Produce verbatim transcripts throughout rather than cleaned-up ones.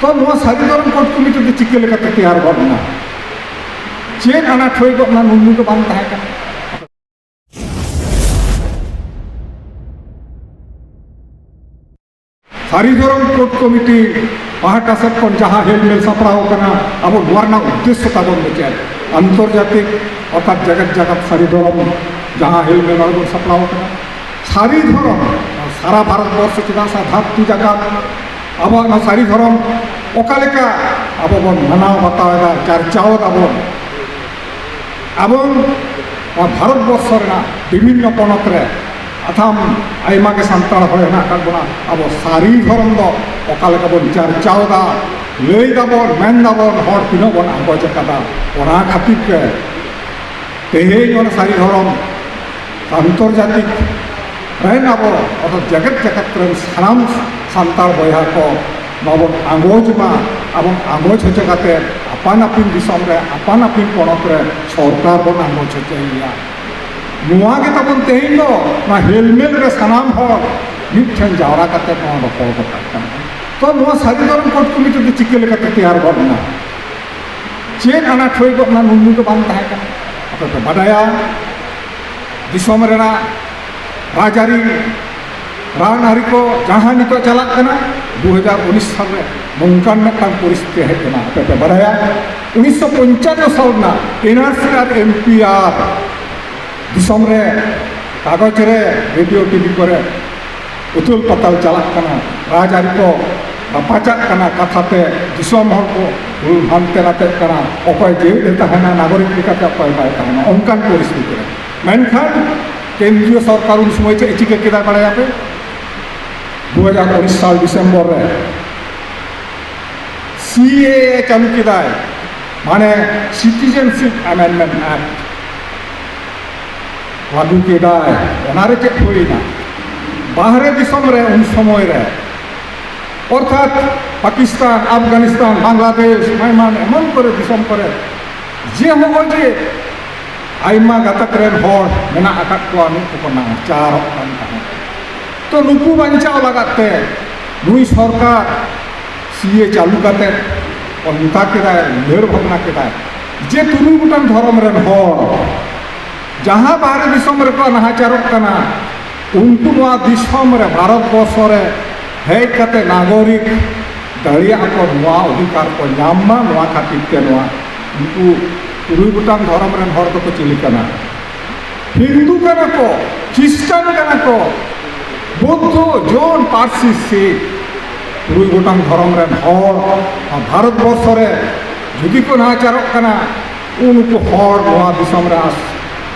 ᱛᱚ ᱱᱚᱣᱟ ᱥᱟᱹᱨᱤ ᱫᱷᱚᱨᱚᱢ ᱠᱳᱰ ᱠᱚᱢᱤᱴᱤ ᱫᱚ ᱪᱤᱠᱟᱹ ᱞᱮᱠᱟᱛᱮ ᱛᱮᱭᱟᱨ ᱜᱚᱫ ᱮᱱᱟ? ᱪᱮᱫ ᱟᱱᱟᱴ ᱦᱩᱭ ᱜᱚᱫ ᱮᱱᱟ? ᱱᱩᱱᱩ ᱫᱚ ᱵᱟᱝ ᱛᱟᱦᱮᱸ ᱠᱟᱱᱟ᱾ ᱥᱟᱹᱨᱤ ᱫᱷᱚᱨᱚᱢ ᱠᱳᱰ ᱠᱚᱢᱤᱴᱤ ᱯᱟᱦᱴᱟ ᱥᱮᱫ ᱠᱷᱚᱱ ᱡᱟᱦᱟᱸ ᱦᱮᱞᱢᱮᱞ ᱥᱟᱯᱲᱟᱣ ᱠᱟᱱᱟ, ᱟᱵᱚ ᱱᱚᱣᱟ ᱨᱮᱱᱟᱜ ᱩᱫᱽᱫᱮᱥᱥᱚ ᱛᱟᱵᱚᱱ ᱫᱚ ᱪᱮᱫ? ᱟᱱᱛᱚᱨᱡᱟᱛᱤᱠ ᱚᱨᱛᱷᱟᱛ ᱡᱮᱜᱮᱛ ᱡᱟᱠᱟᱛ ᱥᱟᱹᱨᱤ ᱫᱷᱚᱨᱚᱢ ᱡᱟᱦᱟᱸ ᱦᱮᱞᱢᱮᱞ ᱱᱚᱰᱮ ᱵᱚᱱ ᱥᱟᱯᱲᱟᱣ ᱠᱟᱱᱟ, ᱥᱟᱹᱨᱤ ᱫᱷᱚᱨᱚᱢ ᱥᱟᱨᱟ ᱵᱷᱟᱨᱚᱛ ᱵᱚᱨᱥᱚ ᱪᱮᱫᱟᱜ ᱥᱮ ᱫᱷᱟᱹᱨᱛᱤ ᱡᱟᱠᱟᱛ ᱟᱵᱚᱣᱟᱜ ᱱᱚᱣᱟ ᱥᱟᱹᱨᱤ ᱫᱷᱚᱨᱚᱢ ᱚᱠᱟ ᱞᱮᱠᱟ ᱟᱵᱚ ᱵᱚᱱ ᱢᱟᱱᱟᱣ ᱵᱟᱛᱟᱣ ᱮᱫᱟ, ᱪᱟᱨᱪᱟᱣ ᱮᱫᱟ ᱵᱚᱱ, ᱮᱵᱚᱝ ᱱᱚᱣᱟ ᱵᱷᱟᱨᱚᱛ ᱵᱚᱨᱥᱚ ᱨᱮᱱᱟᱜ ᱵᱤᱵᱷᱤᱱᱱᱚ ᱯᱚᱱᱚᱛ ᱨᱮ ᱟᱛᱷᱟᱢ ᱟᱭᱢᱟ ᱜᱮ ᱥᱟᱱᱛᱟᱲ ᱦᱚᱲ ᱦᱮᱱᱟᱜ ᱟᱠᱟᱫ ᱵᱚᱱᱟ, ᱟᱵᱚ ᱥᱟᱹᱨᱤ ᱫᱷᱚᱨᱚᱢ ᱫᱚ ᱚᱠᱟ ᱞᱮᱠᱟ ᱵᱚᱱ ᱪᱟᱨᱪᱟᱣ ᱮᱫᱟ, ᱞᱟᱹᱭ ᱫᱟᱵᱚᱱ, ᱢᱮᱱ ᱫᱟᱵᱚᱱ, ᱦᱚᱲ ᱛᱤᱱᱟᱹᱜ ᱵᱚᱱ ᱟᱸᱜᱚᱪ ᱟᱠᱟᱫᱟ, ᱚᱱᱟ ᱠᱷᱟᱹᱛᱤᱨ ᱛᱮ ᱛᱮᱦᱮᱧ ᱚᱱᱟ ᱥᱟᱹᱨᱤ ᱫᱷᱚᱨᱚᱢ ᱟᱱᱛᱚᱨᱡᱟᱛᱤᱠ ᱨᱮᱱ ᱟᱵᱚ ᱚᱨᱛᱷᱟᱛ ᱡᱮᱜᱮᱛ ᱡᱟᱠᱟᱛ ᱨᱮᱱ ᱥᱟᱱᱟᱢ ᱥᱟᱱᱛᱟᱲ ᱵᱚᱭᱦᱟ ᱠᱚ ᱱᱚᱣᱟ ᱵᱚᱱ ᱟᱸᱜᱚᱪ ᱢᱟ, ᱟᱵᱚ ᱟᱸᱜᱚᱪ ᱦᱚᱪᱚ ᱠᱟᱛᱮ ᱟᱯᱟᱱ ᱟᱹᱯᱤᱱ ᱫᱤᱥᱚᱢ ᱨᱮ ᱟᱯᱟᱱ ᱟᱹᱯᱤᱱ ᱯᱚᱱᱚᱛ ᱨᱮ ᱥᱚᱨᱠᱟᱨ ᱵᱚᱱ ᱟᱸᱜᱚᱪ ᱦᱚᱪᱚᱭᱮᱭᱟ᱾ ᱱᱚᱣᱟ ᱜᱮ ᱛᱟᱵᱚᱱ ᱛᱮᱦᱮᱧ ᱫᱚ ᱱᱚᱣᱟ ᱦᱮᱞᱢᱮᱞ ᱨᱮ ᱥᱟᱱᱟᱢ ᱦᱚᱲ ᱢᱤᱫ ᱴᱷᱮᱱ ᱡᱟᱣᱨᱟ ᱠᱟᱛᱮ ᱱᱚᱣᱟ ᱨᱚᱯᱚᱲ ᱜᱚᱴᱟ ᱠᱟᱱᱟ᱾ ᱛᱚ ᱱᱚᱣᱟ ᱥᱟᱹᱨᱤ ᱫᱷᱚᱨᱚᱢ ᱠᱳᱰ ᱠᱚᱢᱤᱴᱤ ᱫᱚ ᱪᱤᱠᱟᱹ ᱞᱮᱠᱟᱛᱮ ᱛᱮᱭᱟᱨ ᱜᱚᱫ ᱮᱱᱟ? ᱪᱮᱫ ᱟᱱᱟᱴ ᱦᱩᱭ ᱜᱚᱫ ᱮᱱᱟ? ᱱᱩᱱᱩ ᱫᱚ ᱵᱟᱝ ᱛᱟᱦᱮᱸ ᱠᱟᱱᱟ᱾ ᱟᱯᱮ ᱯᱮ ᱵᱟᱰᱟᱭᱟ, ᱫᱤᱥᱚᱢ ᱨᱮᱱᱟᱜ ᱨᱟᱡᱽᱟᱹᱨᱤ ᱨᱟᱱ ᱟᱹᱨᱤ ᱠᱚ ᱡᱟᱦᱟᱸ ᱱᱤᱛᱚᱜ ᱪᱟᱞᱟᱜ ᱠᱟᱱᱟ, ᱫᱩ ᱦᱟᱡᱟᱨ ᱩᱱᱤᱥ ᱥᱟᱞ ᱨᱮ ᱱᱚᱝᱠᱟᱱ ᱢᱤᱫᱴᱟᱝ ᱯᱚᱨᱤᱥᱛᱷᱤᱛᱤ ᱦᱮᱡ ᱮᱱᱟ᱾ ᱟᱯᱮ ᱯᱮ ᱵᱟᱰᱟᱭᱟ, ᱩᱱᱤᱥᱥᱚ ᱯᱚᱧᱪᱟᱱᱱᱚ ᱥᱟᱞ ᱨᱮᱱᱟᱜ ᱮᱱᱟᱨᱥᱤ ᱟᱨ ᱮᱢᱯᱤᱟᱨ ᱫᱤᱥᱚᱢ ᱨᱮ ᱠᱟᱜᱚᱡᱽ ᱨᱮ, ᱨᱮᱰᱤᱭᱳ, ᱴᱤᱵᱷᱤ ᱠᱚᱨᱮ ᱩᱛᱟᱹᱞ ᱯᱟᱛᱟᱞ ᱪᱟᱞᱟᱜ ᱠᱟᱱᱟ, ᱨᱟᱡᱽᱟᱹᱨᱤ ᱠᱚ ᱨᱟᱯᱟᱪᱟᱜ ᱠᱟᱱᱟ, ᱠᱟᱛᱷᱟ ᱛᱮ ᱫᱤᱥᱚᱢ ᱦᱚᱲ ᱠᱚ ᱦᱟᱱᱛᱮ ᱱᱟᱛᱮᱜ ᱠᱟᱱᱟ, ᱚᱠᱚᱭ ᱡᱮᱣᱮᱫ ᱮ ᱛᱟᱦᱮᱱᱟ, ᱱᱟᱜᱚᱨᱤᱠ ᱞᱮᱠᱟᱛᱮ ᱚᱠᱚᱭ ᱵᱟᱭ ᱛᱟᱦᱮᱱᱟ, ᱚᱱᱠᱟᱱ ᱯᱚᱨᱤᱥᱛᱷᱤᱛᱤ ᱨᱮ᱾ ᱢᱮᱱᱠᱷᱟᱱ ᱠᱮᱱᱫᱨᱤᱭᱚ ᱥᱚᱨᱠᱟᱨ ᱩᱱ ᱥᱚᱢᱚᱭ ᱪᱮᱫ ᱮ ᱪᱤᱠᱟᱹ ᱠᱮᱫᱟ ᱵᱟᱲᱟᱭᱟᱯᱮ? ᱫᱩ ᱦᱟᱡᱟᱨ ᱩᱱᱤᱥ ᱥᱟᱞ ᱰᱤᱥᱮᱢᱵᱚᱨ ᱨᱮ ᱥᱤ ᱮ ᱮ ᱪᱟᱹᱞᱩ ᱠᱮᱫᱟᱭ, ᱢᱟᱱᱮ ᱥᱤᱴᱤᱡᱮᱱᱥᱤᱯ ᱟᱢᱮᱱᱰᱢᱮᱱᱴ ᱮᱠᱴ ᱞᱟᱹᱜᱩ ᱠᱮᱫᱟᱭ᱾ ᱚᱱᱟᱨᱮ ᱪᱮᱫ ᱦᱩᱭᱱᱟ? ᱵᱟᱦᱨᱮ ᱫᱤᱥᱚᱢ ᱨᱮ ᱩᱱ ᱥᱚᱢᱚᱭ ᱨᱮ ᱚᱨᱛᱷᱟᱛ ᱯᱟᱠᱤᱥᱛᱟᱱ, ᱟᱯᱷᱜᱟᱱᱤᱥᱛᱟᱱ, ᱵᱟᱝᱞᱟᱫᱮᱥ, ᱢᱟᱭᱢᱟᱨ ᱮᱢᱟᱱ ᱠᱚᱨᱮ ᱫᱤᱥᱚᱢ ᱠᱚᱨᱮ ᱡᱮ ᱦᱚᱸᱜᱼᱚᱭ ᱡᱮ ᱟᱭᱢᱟ ᱜᱟᱛᱟᱠ ᱨᱮᱱ ᱦᱚᱲ ᱢᱮᱱᱟᱜ ᱟᱠᱟᱫ ᱠᱚᱣᱟ, ᱱᱩᱠᱩ ᱠᱚ ᱱᱟᱦᱟᱪᱟᱨᱚᱜ ᱠᱟᱱ ᱛᱟᱦᱮᱸᱫ᱾ ᱛᱚ ᱱᱩᱠᱩ ᱵᱟᱧᱪᱟᱣ ᱞᱟᱜᱟᱫ ᱛᱮ ᱱᱩᱭ ᱥᱚᱨᱠᱟᱨ ᱥᱤ ᱮ ᱪᱟᱹᱞᱩ ᱠᱟᱛᱮ ᱚᱱᱠᱟ ᱠᱮᱫᱟᱭ, ᱩᱭᱦᱟᱹᱨ ᱵᱷᱟᱵᱽᱱᱟ ᱠᱮᱫᱟᱭ ᱡᱮ ᱛᱩᱨᱩᱭ ᱜᱚᱴᱟᱝ ᱫᱷᱚᱨᱚᱢ ᱨᱮᱱ ᱦᱚᱲ ᱡᱟᱦᱟᱸ ᱵᱟᱦᱨᱮ ᱫᱤᱥᱚᱢ ᱨᱮᱠᱚ ᱱᱟᱦᱟᱪᱟᱨᱚᱜ ᱠᱟᱱᱟ, ᱩᱱᱠᱩ ᱱᱚᱣᱟ ᱫᱤᱥᱚᱢ ᱨᱮ, ᱵᱷᱟᱨᱚᱛ ᱵᱚᱨᱥᱚ ᱨᱮ ᱦᱮᱡ ᱠᱟᱛᱮ ᱱᱟᱜᱚᱨᱤᱠ ᱫᱟᱲᱮᱭᱟᱜ ᱠᱚ, ᱱᱚᱣᱟ ᱚᱫᱷᱤᱠᱟᱨ ᱠᱚ ᱧᱟᱢ ᱢᱟ᱾ ᱱᱚᱣᱟ ᱠᱷᱟᱹᱛᱤᱨ ᱛᱮ ᱱᱚᱣᱟ ᱩᱱᱠᱩ ᱛᱩᱨᱩᱭ ᱜᱚᱴᱟᱝ ᱫᱷᱚᱨᱚᱢ ᱨᱮᱱ ᱦᱚᱲ ᱫᱚᱠᱚ ᱪᱤᱞᱤ ᱠᱟᱱᱟ? ᱦᱤᱱᱫᱩ ᱠᱟᱱᱟ ᱠᱚ, ᱠᱷᱨᱤᱥᱴᱟᱱ ᱠᱟᱱᱟ ᱠᱚ, ᱵᱩᱫᱽᱫᱷᱚ, ᱡᱳᱱ, ᱯᱟᱹᱨᱥᱤ, ᱥᱤᱠᱷ, ᱛᱩᱨᱩᱭ ᱜᱚᱴᱟᱝ ᱫᱷᱚᱨᱚᱢ ᱨᱮᱱ ᱦᱚᱲ ᱵᱷᱟᱨᱚᱛ ᱵᱚᱨᱥᱚ ᱨᱮ ᱡᱩᱫᱤ ᱠᱚ ᱱᱟᱦᱟᱪᱟᱨᱚᱜ ᱠᱟᱱᱟ, ᱩᱱᱠᱩ ᱦᱚᱲ ᱱᱚᱣᱟ ᱫᱤᱥᱚᱢ ᱨᱮ ᱟᱥ-,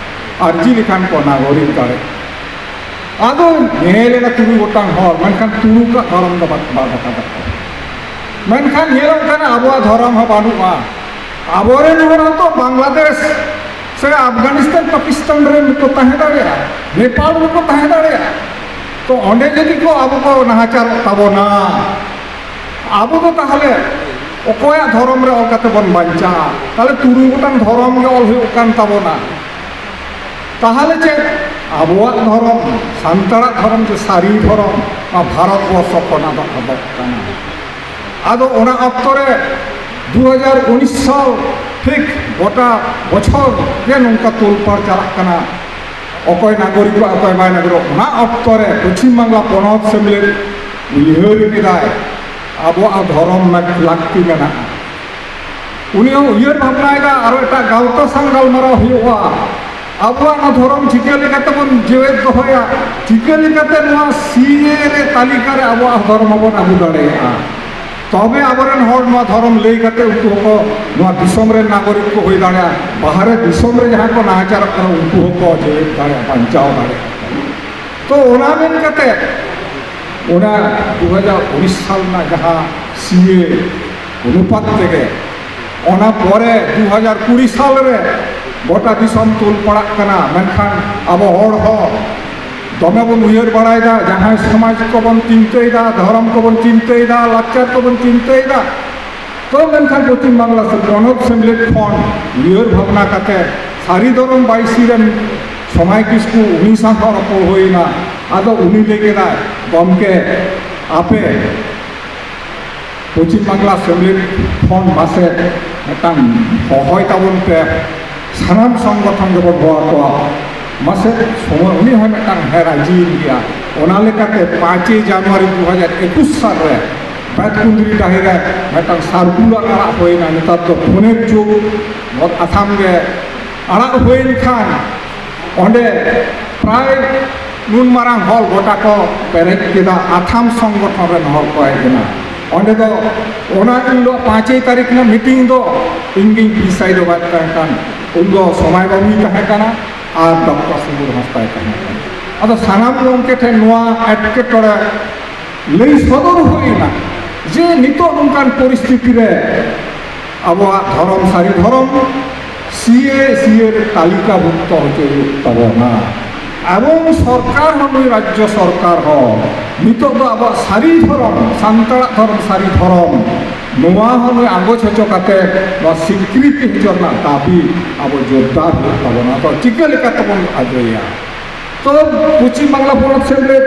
ᱟᱹᱨᱡᱤ ᱞᱮᱠᱷᱟᱱ ᱠᱚ ᱱᱟᱜᱚᱨᱤᱠ ᱫᱟᱲᱮ᱾ ᱟᱫᱚ ᱧᱮᱞ ᱮᱱᱟ ᱛᱩᱨᱩᱭ ᱜᱚᱴᱟᱝ ᱦᱚᱲ, ᱢᱮᱱᱠᱷᱟᱱ ᱛᱩᱲᱩᱠᱟᱜ ᱫᱷᱚᱨᱚᱢ ᱫᱚ ᱵᱟ-, ᱵᱟᱫ ᱟᱠᱟᱫᱟ ᱠᱚ᱾ ᱢᱮᱱᱠᱷᱟᱱ ᱧᱮᱞᱚᱜ ᱠᱟᱱᱟ ᱟᱵᱚᱣᱟᱜ ᱫᱷᱚᱨᱚᱢ ᱦᱚᱸ ᱵᱟᱹᱱᱩᱜᱼᱟ᱾ ᱟᱵᱚᱨᱮᱱ ᱦᱚᱲ ᱦᱚᱸᱛᱚ ᱵᱟᱝᱞᱟᱫᱮᱥ ᱥᱮ ᱟᱯᱷᱜᱟᱱᱤᱥᱛᱟᱱ, ᱯᱟᱠᱤᱥᱛᱟᱱ ᱨᱮᱱ ᱠᱚ ᱛᱟᱦᱮᱸ ᱫᱟᱲᱮᱭᱟᱜᱼᱟ, ᱱᱮᱯᱟᱞ ᱨᱮᱠᱚ ᱛᱟᱦᱮᱸ ᱫᱟᱲᱮᱭᱟᱜᱼᱟ᱾ ᱛᱚ ᱚᱸᱰᱮ ᱡᱩᱫᱤ ᱠᱚ ᱟᱵᱚ ᱠᱚ ᱱᱟᱦᱟᱪᱟᱨᱚᱜ ᱛᱟᱵᱚᱱᱟ, ᱟᱵᱚ ᱫᱚ ᱛᱟᱦᱚᱞᱮ ᱚᱠᱚᱭᱟᱜ ᱫᱷᱚᱨᱚᱢ ᱨᱮ ᱚᱞ ᱠᱟᱛᱮ ᱵᱚᱱ ᱵᱟᱧᱪᱟᱜᱼᱟ? ᱛᱟᱦᱚᱞᱮ ᱛᱩᱨᱩᱭ ᱜᱚᱴᱟᱝ ᱫᱷᱚᱨᱚᱢ ᱜᱮ ᱚᱞ ᱦᱩᱭᱩᱜ ᱠᱟᱱ ᱛᱟᱵᱚᱱᱟ᱾ ᱛᱟᱦᱚᱞᱮ ᱪᱮᱫ ᱟᱵᱚᱣᱟᱜ ᱫᱷᱚᱨᱚᱢ, ᱥᱟᱱᱛᱟᱲᱟᱜ ᱫᱷᱚᱨᱚᱢ ᱡᱮ ᱥᱟᱹᱨᱤ ᱫᱷᱚᱨᱚᱢ, ᱱᱚᱣᱟ ᱵᱷᱟᱨᱚᱛ ᱵᱚᱨᱥᱚ ᱠᱷᱚᱱ ᱟᱫᱚ ᱟᱫᱚᱜ ᱠᱟᱱᱟ? ᱟᱫᱚ ᱚᱱᱟ ᱚᱠᱛᱚ ᱨᱮ ᱫᱩ ᱦᱟᱡᱟᱨ ᱩᱱᱤᱥ ᱥᱟᱞ ᱴᱷᱤᱠ ᱜᱚᱴᱟ ᱵᱚᱪᱷᱚᱨ ᱜᱮ ᱱᱚᱝᱠᱟ ᱛᱳᱞᱯᱟᱲ ᱪᱟᱞᱟᱜ ᱠᱟᱱᱟ, ᱚᱠᱚᱭ ᱱᱟᱜᱚᱨᱤᱠᱚᱜᱼᱟ, ᱚᱠᱚᱭ ᱵᱟᱭ ᱱᱟᱜᱚᱨᱤᱠᱚᱜᱼᱟ᱾ ᱚᱱᱟ ᱚᱠᱛᱚ ᱨᱮ ᱯᱚᱪᱷᱤᱢ ᱵᱟᱝᱞᱟ ᱯᱚᱱᱚᱛ ᱥᱮᱢᱞᱮᱫ ᱩᱭᱦᱟᱹᱨ ᱠᱮᱫᱟᱭ, ᱟᱵᱚᱣᱟᱜ ᱫᱷᱚᱨᱚᱢ ᱞᱟᱹᱠᱛᱤ ᱢᱮᱱᱟᱜᱼᱟ᱾ ᱩᱱᱤ ᱦᱚᱸ ᱩᱭᱦᱟᱹᱨ ᱵᱷᱟᱵᱽᱱᱟᱭᱮᱫᱟ, ᱟᱨᱚ ᱮᱴᱟᱜ ᱜᱟᱶᱛᱟ ᱥᱟᱶ ᱜᱟᱞᱢᱟᱨᱟᱣ ᱦᱩᱭᱩᱜᱼᱟ, ᱟᱵᱚᱣᱟᱜ ᱱᱚᱣᱟ ᱫᱷᱚᱨᱚᱢ ᱪᱤᱠᱟᱹ ᱞᱮᱠᱟᱛᱮ ᱵᱚᱱ ᱡᱮᱣᱮᱫ ᱫᱚᱦᱚᱭᱟ, ᱪᱤᱠᱟᱹ ᱞᱮᱠᱟᱛᱮ ᱱᱚᱣᱟ ᱥᱤ ᱮ ᱨᱮ ᱛᱟᱹᱞᱤᱠᱟ ᱨᱮ ᱟᱵᱚᱣᱟᱜ ᱫᱷᱚᱨᱚᱢ ᱦᱚᱸᱵᱚᱱ ᱟᱹᱜᱩ ᱫᱟᱲᱮᱭᱟᱜᱼᱟ᱾ ᱛᱚᱵᱮ ᱟᱵᱚᱨᱮᱱ ᱦᱚᱲ ᱱᱚᱣᱟ ᱫᱷᱚᱨᱚᱢ ᱞᱟᱹᱭ ᱠᱟᱛᱮ ᱩᱱᱠᱩ ᱦᱚᱸᱠᱚ ᱱᱚᱣᱟ ᱫᱤᱥᱚᱢ ᱨᱮᱱ ᱱᱟᱜᱚᱨᱤᱠ ᱠᱚ ᱦᱩᱭ ᱫᱟᱲᱮᱭᱟᱜᱼᱟ, ᱵᱟᱦᱨᱮ ᱫᱤᱥᱚᱢ ᱨᱮ ᱡᱟᱦᱟᱸ ᱠᱚ ᱱᱟᱦᱟᱪᱟᱨᱚᱜ ᱠᱟᱱᱟ ᱩᱱᱠᱩ ᱦᱚᱸᱠᱚ ᱡᱮᱣᱮᱫ ᱫᱟᱲᱮᱭᱟᱜᱼᱟ, ᱵᱟᱧᱪᱟᱣ ᱫᱟᱲᱮᱭᱟᱜᱼᱟ᱾ ᱛᱚ ᱚᱱᱟ ᱢᱮᱱ ᱠᱟᱛᱮ ᱚᱱᱟ ᱫᱩ ᱦᱟᱡᱟᱨ ᱩᱱᱤᱥ ᱥᱟᱞ ᱨᱮᱱᱟᱜ ᱡᱟᱦᱟᱸ ᱥᱤ ᱮ ᱚᱱᱩᱯᱟᱛ ᱛᱮᱜᱮ ᱚᱱᱟ ᱯᱚᱨᱮ ᱫᱩ ᱦᱟᱡᱟᱨ ᱠᱩᱲᱤ ᱥᱟᱞ ᱨᱮ ᱜᱚᱴᱟ ᱫᱤᱥᱚᱢ ᱛᱩᱞ ᱯᱟᱲᱟᱜ ᱠᱟᱱᱟ, ᱢᱮᱱᱠᱷᱟᱱ ᱟᱵᱚ ᱦᱚᱲ ᱦᱚᱸ ᱫᱚᱢᱮ ᱵᱚᱱ ᱩᱭᱦᱟᱹᱨ ᱵᱟᱲᱟᱭᱮᱫᱟ, ᱡᱟᱦᱟᱸᱭ ᱥᱚᱢᱟᱡᱽ ᱠᱚᱵᱚᱱ ᱪᱤᱱᱛᱟᱹᱭᱮᱫᱟ, ᱫᱷᱚᱨᱚᱢ ᱠᱚᱵᱚᱱ ᱪᱤᱱᱛᱟᱹᱭᱮᱫᱟ, ᱞᱟᱠᱪᱟᱨ ᱠᱚᱵᱚᱱ ᱪᱤᱱᱛᱟᱹᱭᱮᱫᱟ᱾ ᱛᱚ ᱢᱮᱱᱠᱷᱟᱱ ᱯᱚᱪᱷᱤᱢ ᱵᱟᱝᱞᱟ ᱥᱮ ᱯᱚᱱᱚᱛ ᱥᱮᱢᱞᱮᱫ ᱠᱷᱚᱱ ᱩᱭᱦᱟᱹᱨ ᱵᱷᱟᱵᱽᱱᱟ ᱠᱟᱛᱮ ᱥᱟᱹᱨᱤ ᱫᱷᱚᱨᱚᱢ ᱵᱟᱭᱥᱤ ᱨᱮᱱ ᱥᱚᱢᱟᱭ ᱠᱤᱥᱠᱩ, ᱩᱱᱤ ᱥᱟᱶ ᱦᱚᱸ ᱨᱚᱯᱚᱲ ᱦᱩᱭᱮᱱᱟ᱾ ᱟᱫᱚ ᱩᱱᱤ ᱞᱟᱹᱭ ᱠᱮᱫᱟᱭ, ᱜᱚᱢᱠᱮ, ᱟᱯᱮ ᱯᱚᱪᱷᱤᱢ ᱵᱟᱝᱞᱟ ᱥᱮᱢᱞᱮᱫ ᱠᱷᱚᱱ ᱢᱟᱥᱮ ᱢᱤᱫᱴᱟᱝ ᱦᱚᱦᱚᱭ ᱛᱟᱵᱚᱱ ᱯᱮ, ᱥᱟᱱᱟᱢ ᱥᱚᱝᱜᱚᱴᱷᱚᱱ ᱜᱮᱵᱚᱱ ᱦᱚᱦᱚ ᱟᱠᱚᱣᱟ᱾ ᱢᱟᱥᱮ ᱥᱚᱢᱚᱭ ᱩᱱᱤ ᱦᱚᱸ ᱢᱤᱫᱴᱟᱝ ᱦᱮᱸ ᱨᱟᱹᱡᱤᱭᱮᱱ ᱜᱮᱭᱟ᱾ ᱚᱱᱟ ᱞᱮᱠᱟᱛᱮ ᱯᱟᱸᱪᱮᱭ ᱡᱟᱱᱩᱣᱟᱨᱤ ᱫᱩ ᱦᱟᱡᱟᱨ ᱮᱠᱩᱥ ᱥᱟᱞ ᱨᱮ ᱵᱮᱛᱠᱩᱸᱫᱽᱨᱤ ᱰᱟᱹᱦᱤ ᱨᱮ ᱢᱤᱫᱴᱟᱝ circular ᱟᱲᱟᱜ ᱦᱩᱭᱱᱟ᱾ ᱱᱮᱛᱟᱨ ᱫᱚ ᱯᱷᱳᱱᱮᱨ ᱡᱩᱜᱽ, ᱚᱛ ᱟᱛᱷᱟᱢ ᱜᱮ ᱟᱲᱟᱜ ᱦᱩᱭᱮᱱ ᱠᱷᱟᱱ ᱚᱸᱰᱮ ᱯᱨᱟᱭ ᱱᱩᱱ ᱢᱟᱨᱟᱝ ᱦᱚᱞ ᱜᱚᱴᱟ ᱠᱚ ᱯᱮᱨᱮᱡ ᱠᱮᱫᱟ, ᱟᱛᱷᱟᱢ ᱥᱚᱝᱜᱚᱴᱷᱚᱱ ᱨᱮᱱ ᱦᱚᱲ ᱠᱚ ᱦᱮᱡ ᱮᱱᱟ᱾ ᱚᱸᱰᱮ ᱫᱚ ᱚᱱᱟ ᱦᱤᱞᱳᱜ ᱯᱟᱸᱪᱮᱭ ᱛᱟᱹᱨᱤᱠᱷ ᱨᱮᱱᱟᱜ ᱢᱤᱴᱤᱝ ᱫᱚ ᱤᱧ ᱜᱤᱧ ᱯᱨᱤᱥᱟᱭᱤᱰ ᱮᱫ ᱛᱟᱦᱮᱸ ᱠᱟᱱ, ᱩᱱ ᱫᱚ ᱥᱚᱢᱟᱭ ᱵᱟᱹᱵᱩᱭ ᱛᱟᱦᱮᱸ ᱠᱟᱱᱟ ᱟᱨ ᱰᱚᱠᱴᱚᱨ ᱥᱩᱵᱩᱨ ᱦᱟᱸᱥᱫᱟᱭ ᱛᱟᱦᱮᱸ ᱠᱟᱱᱟ᱾ ᱟᱫᱚ ᱥᱟᱱᱟᱢ ᱜᱚᱢᱠᱮ ᱴᱷᱮᱱ ᱱᱚᱣᱟ ᱮᱴᱠᱮᱴᱚᱬᱮ ᱞᱟᱹᱭ ᱥᱚᱫᱚᱨ ᱦᱩᱭ ᱮᱱᱟ ᱡᱮ ᱱᱤᱛᱚᱜ ᱱᱚᱝᱠᱟᱱ ᱯᱚᱨᱤᱥᱛᱷᱤᱛᱤ ᱨᱮ ᱟᱵᱚᱣᱟᱜ ᱫᱷᱚᱨᱚᱢ, ᱥᱟᱹᱨᱤ ᱫᱷᱚᱨᱚᱢ, ᱥᱤ ᱮ ᱥᱤ ᱮ ᱨᱮ ᱛᱟᱹᱞᱤᱠᱟᱵᱷᱩᱠᱛᱚ ᱦᱚᱪᱚᱭ ᱦᱩᱭᱩᱜ ᱛᱟᱵᱚᱱᱟ᱾ ᱮᱵᱚᱝ ᱥᱚᱨᱠᱟᱨ ᱦᱚᱸ, ᱱᱩᱭ ᱨᱟᱡᱽᱡᱚ ᱥᱚᱨᱠᱟᱨ ᱦᱚᱸ ᱱᱤᱛᱚᱜ ᱫᱚ ᱟᱵᱚᱣᱟᱜ ᱥᱟᱹᱨᱤ ᱫᱷᱚᱨᱚᱢ, ᱥᱟᱱᱛᱟᱲᱟᱜ ᱫᱷᱚᱨᱚᱢ, ᱥᱟᱹᱨᱤ ᱫᱷᱚᱨᱚᱢ, ᱱᱚᱣᱟ ᱦᱚᱸ ᱱᱩᱭ ᱟᱸᱜᱚᱪ ᱦᱚᱪᱚ ᱠᱟᱛᱮ ᱱᱚᱣᱟ ᱥᱤᱠᱨᱤᱛᱤ ᱦᱚᱪᱚ ᱨᱮᱱᱟᱜ ᱫᱟᱹᱵᱤ ᱟᱵᱚ ᱡᱳᱨᱫᱟᱨ ᱦᱩᱭᱩᱜ ᱛᱟᱵᱚᱱᱟ᱾ ᱛᱚ ᱪᱤᱠᱟᱹ ᱞᱮᱠᱟ ᱛᱮᱵᱚᱱ ᱟᱹᱫᱟᱹᱭᱟ? ᱛᱚ ᱯᱚᱪᱷᱤᱢ ᱵᱟᱝᱞᱟ ᱯᱚᱱᱚᱛ ᱥᱮᱫ ᱨᱮ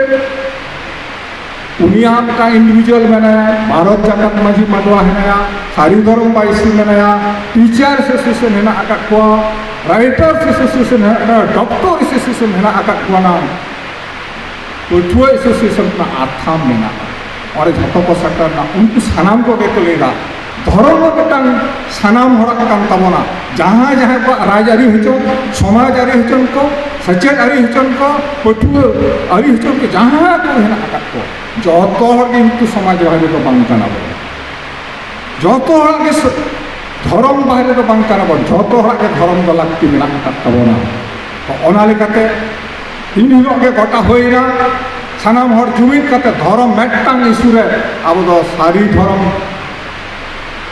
ᱩᱱᱤᱭᱟᱜ ᱢᱤᱫᱴᱟᱝ individual ᱢᱮᱱᱟᱭᱟ, ᱵᱷᱟᱨᱚᱛ ᱡᱟᱠᱟᱛ ᱢᱟᱹᱡᱷᱤ ᱢᱟᱰᱣᱟ ᱦᱮᱱᱟᱭᱟ, ᱥᱟᱹᱨᱤ ᱫᱷᱚᱨᱚᱢ ᱵᱟᱭᱥᱤ ᱢᱮᱱᱟᱭᱟ, teachers association ᱦᱮᱱᱟᱜ ᱟᱠᱟᱫ ᱠᱚᱣᱟ, writers association ᱦᱮᱱᱟᱜ ᱟᱠᱟᱫ, doctor association ᱦᱮᱱᱟᱜ ᱟᱠᱟᱫ ᱠᱚᱣᱟ, ᱱᱟᱝ ᱯᱟᱹᱴᱷᱩᱣᱟᱹ association ᱨᱮᱱᱟᱜ ᱟᱛᱷᱟᱢ ᱢᱮᱱᱟᱜᱼᱟ᱾ ᱚᱸᱰᱮ ᱡᱷᱚᱛᱚ ᱠᱚ ᱥᱮᱴᱮᱨ ᱮᱱᱟ, ᱩᱱᱠᱩ ᱥᱟᱱᱟᱢ ᱠᱚᱜᱮ ᱠᱚ ᱞᱟᱹᱭᱫᱟ, ᱫᱷᱚᱨᱚᱢ ᱫᱚ ᱢᱤᱫᱴᱟᱝ ᱥᱟᱱᱟᱢ ᱦᱚᱲᱟᱜ ᱠᱟᱱ ᱛᱟᱵᱚᱱᱟ᱾ ᱡᱟᱦᱟᱸᱭ ᱡᱟᱦᱟᱸᱭ ᱠᱚᱣᱟᱜ ᱨᱟᱡᱽ ᱟᱹᱨᱤ ᱦᱚᱪᱚᱱ, ᱥᱚᱢᱟᱡᱽ ᱟᱹᱨᱤ ᱦᱚᱪᱚᱱ ᱠᱚ, ᱥᱮᱪᱮᱫ ᱟᱹᱨᱤ ᱦᱚᱪᱚᱱ ᱠᱚ, ᱯᱟᱹᱴᱷᱩᱣᱟᱹ ᱟᱹᱨᱤ ᱦᱚᱪᱚᱱ ᱠᱚ, ᱡᱟᱦᱟᱸ ᱠᱚ ᱦᱮᱱᱟᱜ ᱟᱠᱟᱫ ᱠᱚ, ᱡᱚᱛᱚ ᱦᱚᱲ ᱜᱮ ᱠᱤᱱᱛᱩ ᱥᱚᱢᱟᱡᱽ ᱵᱟᱦᱨᱮ ᱫᱚ ᱵᱟᱝ ᱠᱟᱱᱟ ᱵᱚᱱ᱾ ᱡᱚᱛᱚ ᱦᱚᱲᱟᱜ ᱜᱮ ᱥ-, ᱫᱷᱚᱨᱚᱢ ᱵᱟᱦᱨᱮ ᱫᱚ ᱵᱟᱝ ᱠᱟᱱᱟ ᱵᱚᱱ, ᱡᱚᱛᱚ ᱦᱚᱲᱟᱜ ᱜᱮ ᱫᱷᱚᱨᱚᱢ ᱫᱚ ᱞᱟᱹᱠᱛᱤ ᱢᱮᱱᱟᱜ ᱟᱠᱟᱫ ᱛᱟᱵᱚᱱᱟ᱾ ᱛᱚ, ᱚᱱᱟ ᱞᱮᱠᱟᱛᱮ ᱤᱱ ᱦᱤᱞᱳᱜ ᱜᱮ ᱜᱚᱴᱟ ᱦᱩᱭᱱᱟ, ᱥᱟᱱᱟᱢ ᱦᱚᱲ ᱡᱩᱢᱤᱫ ᱠᱟᱛᱮ ᱫᱷᱚᱨᱚᱢ ᱢᱤᱫᱴᱟᱝ issue ᱨᱮ ᱟᱵᱚ ᱫᱚ ᱥᱟᱹᱨᱤ ᱫᱷᱚᱨᱚᱢ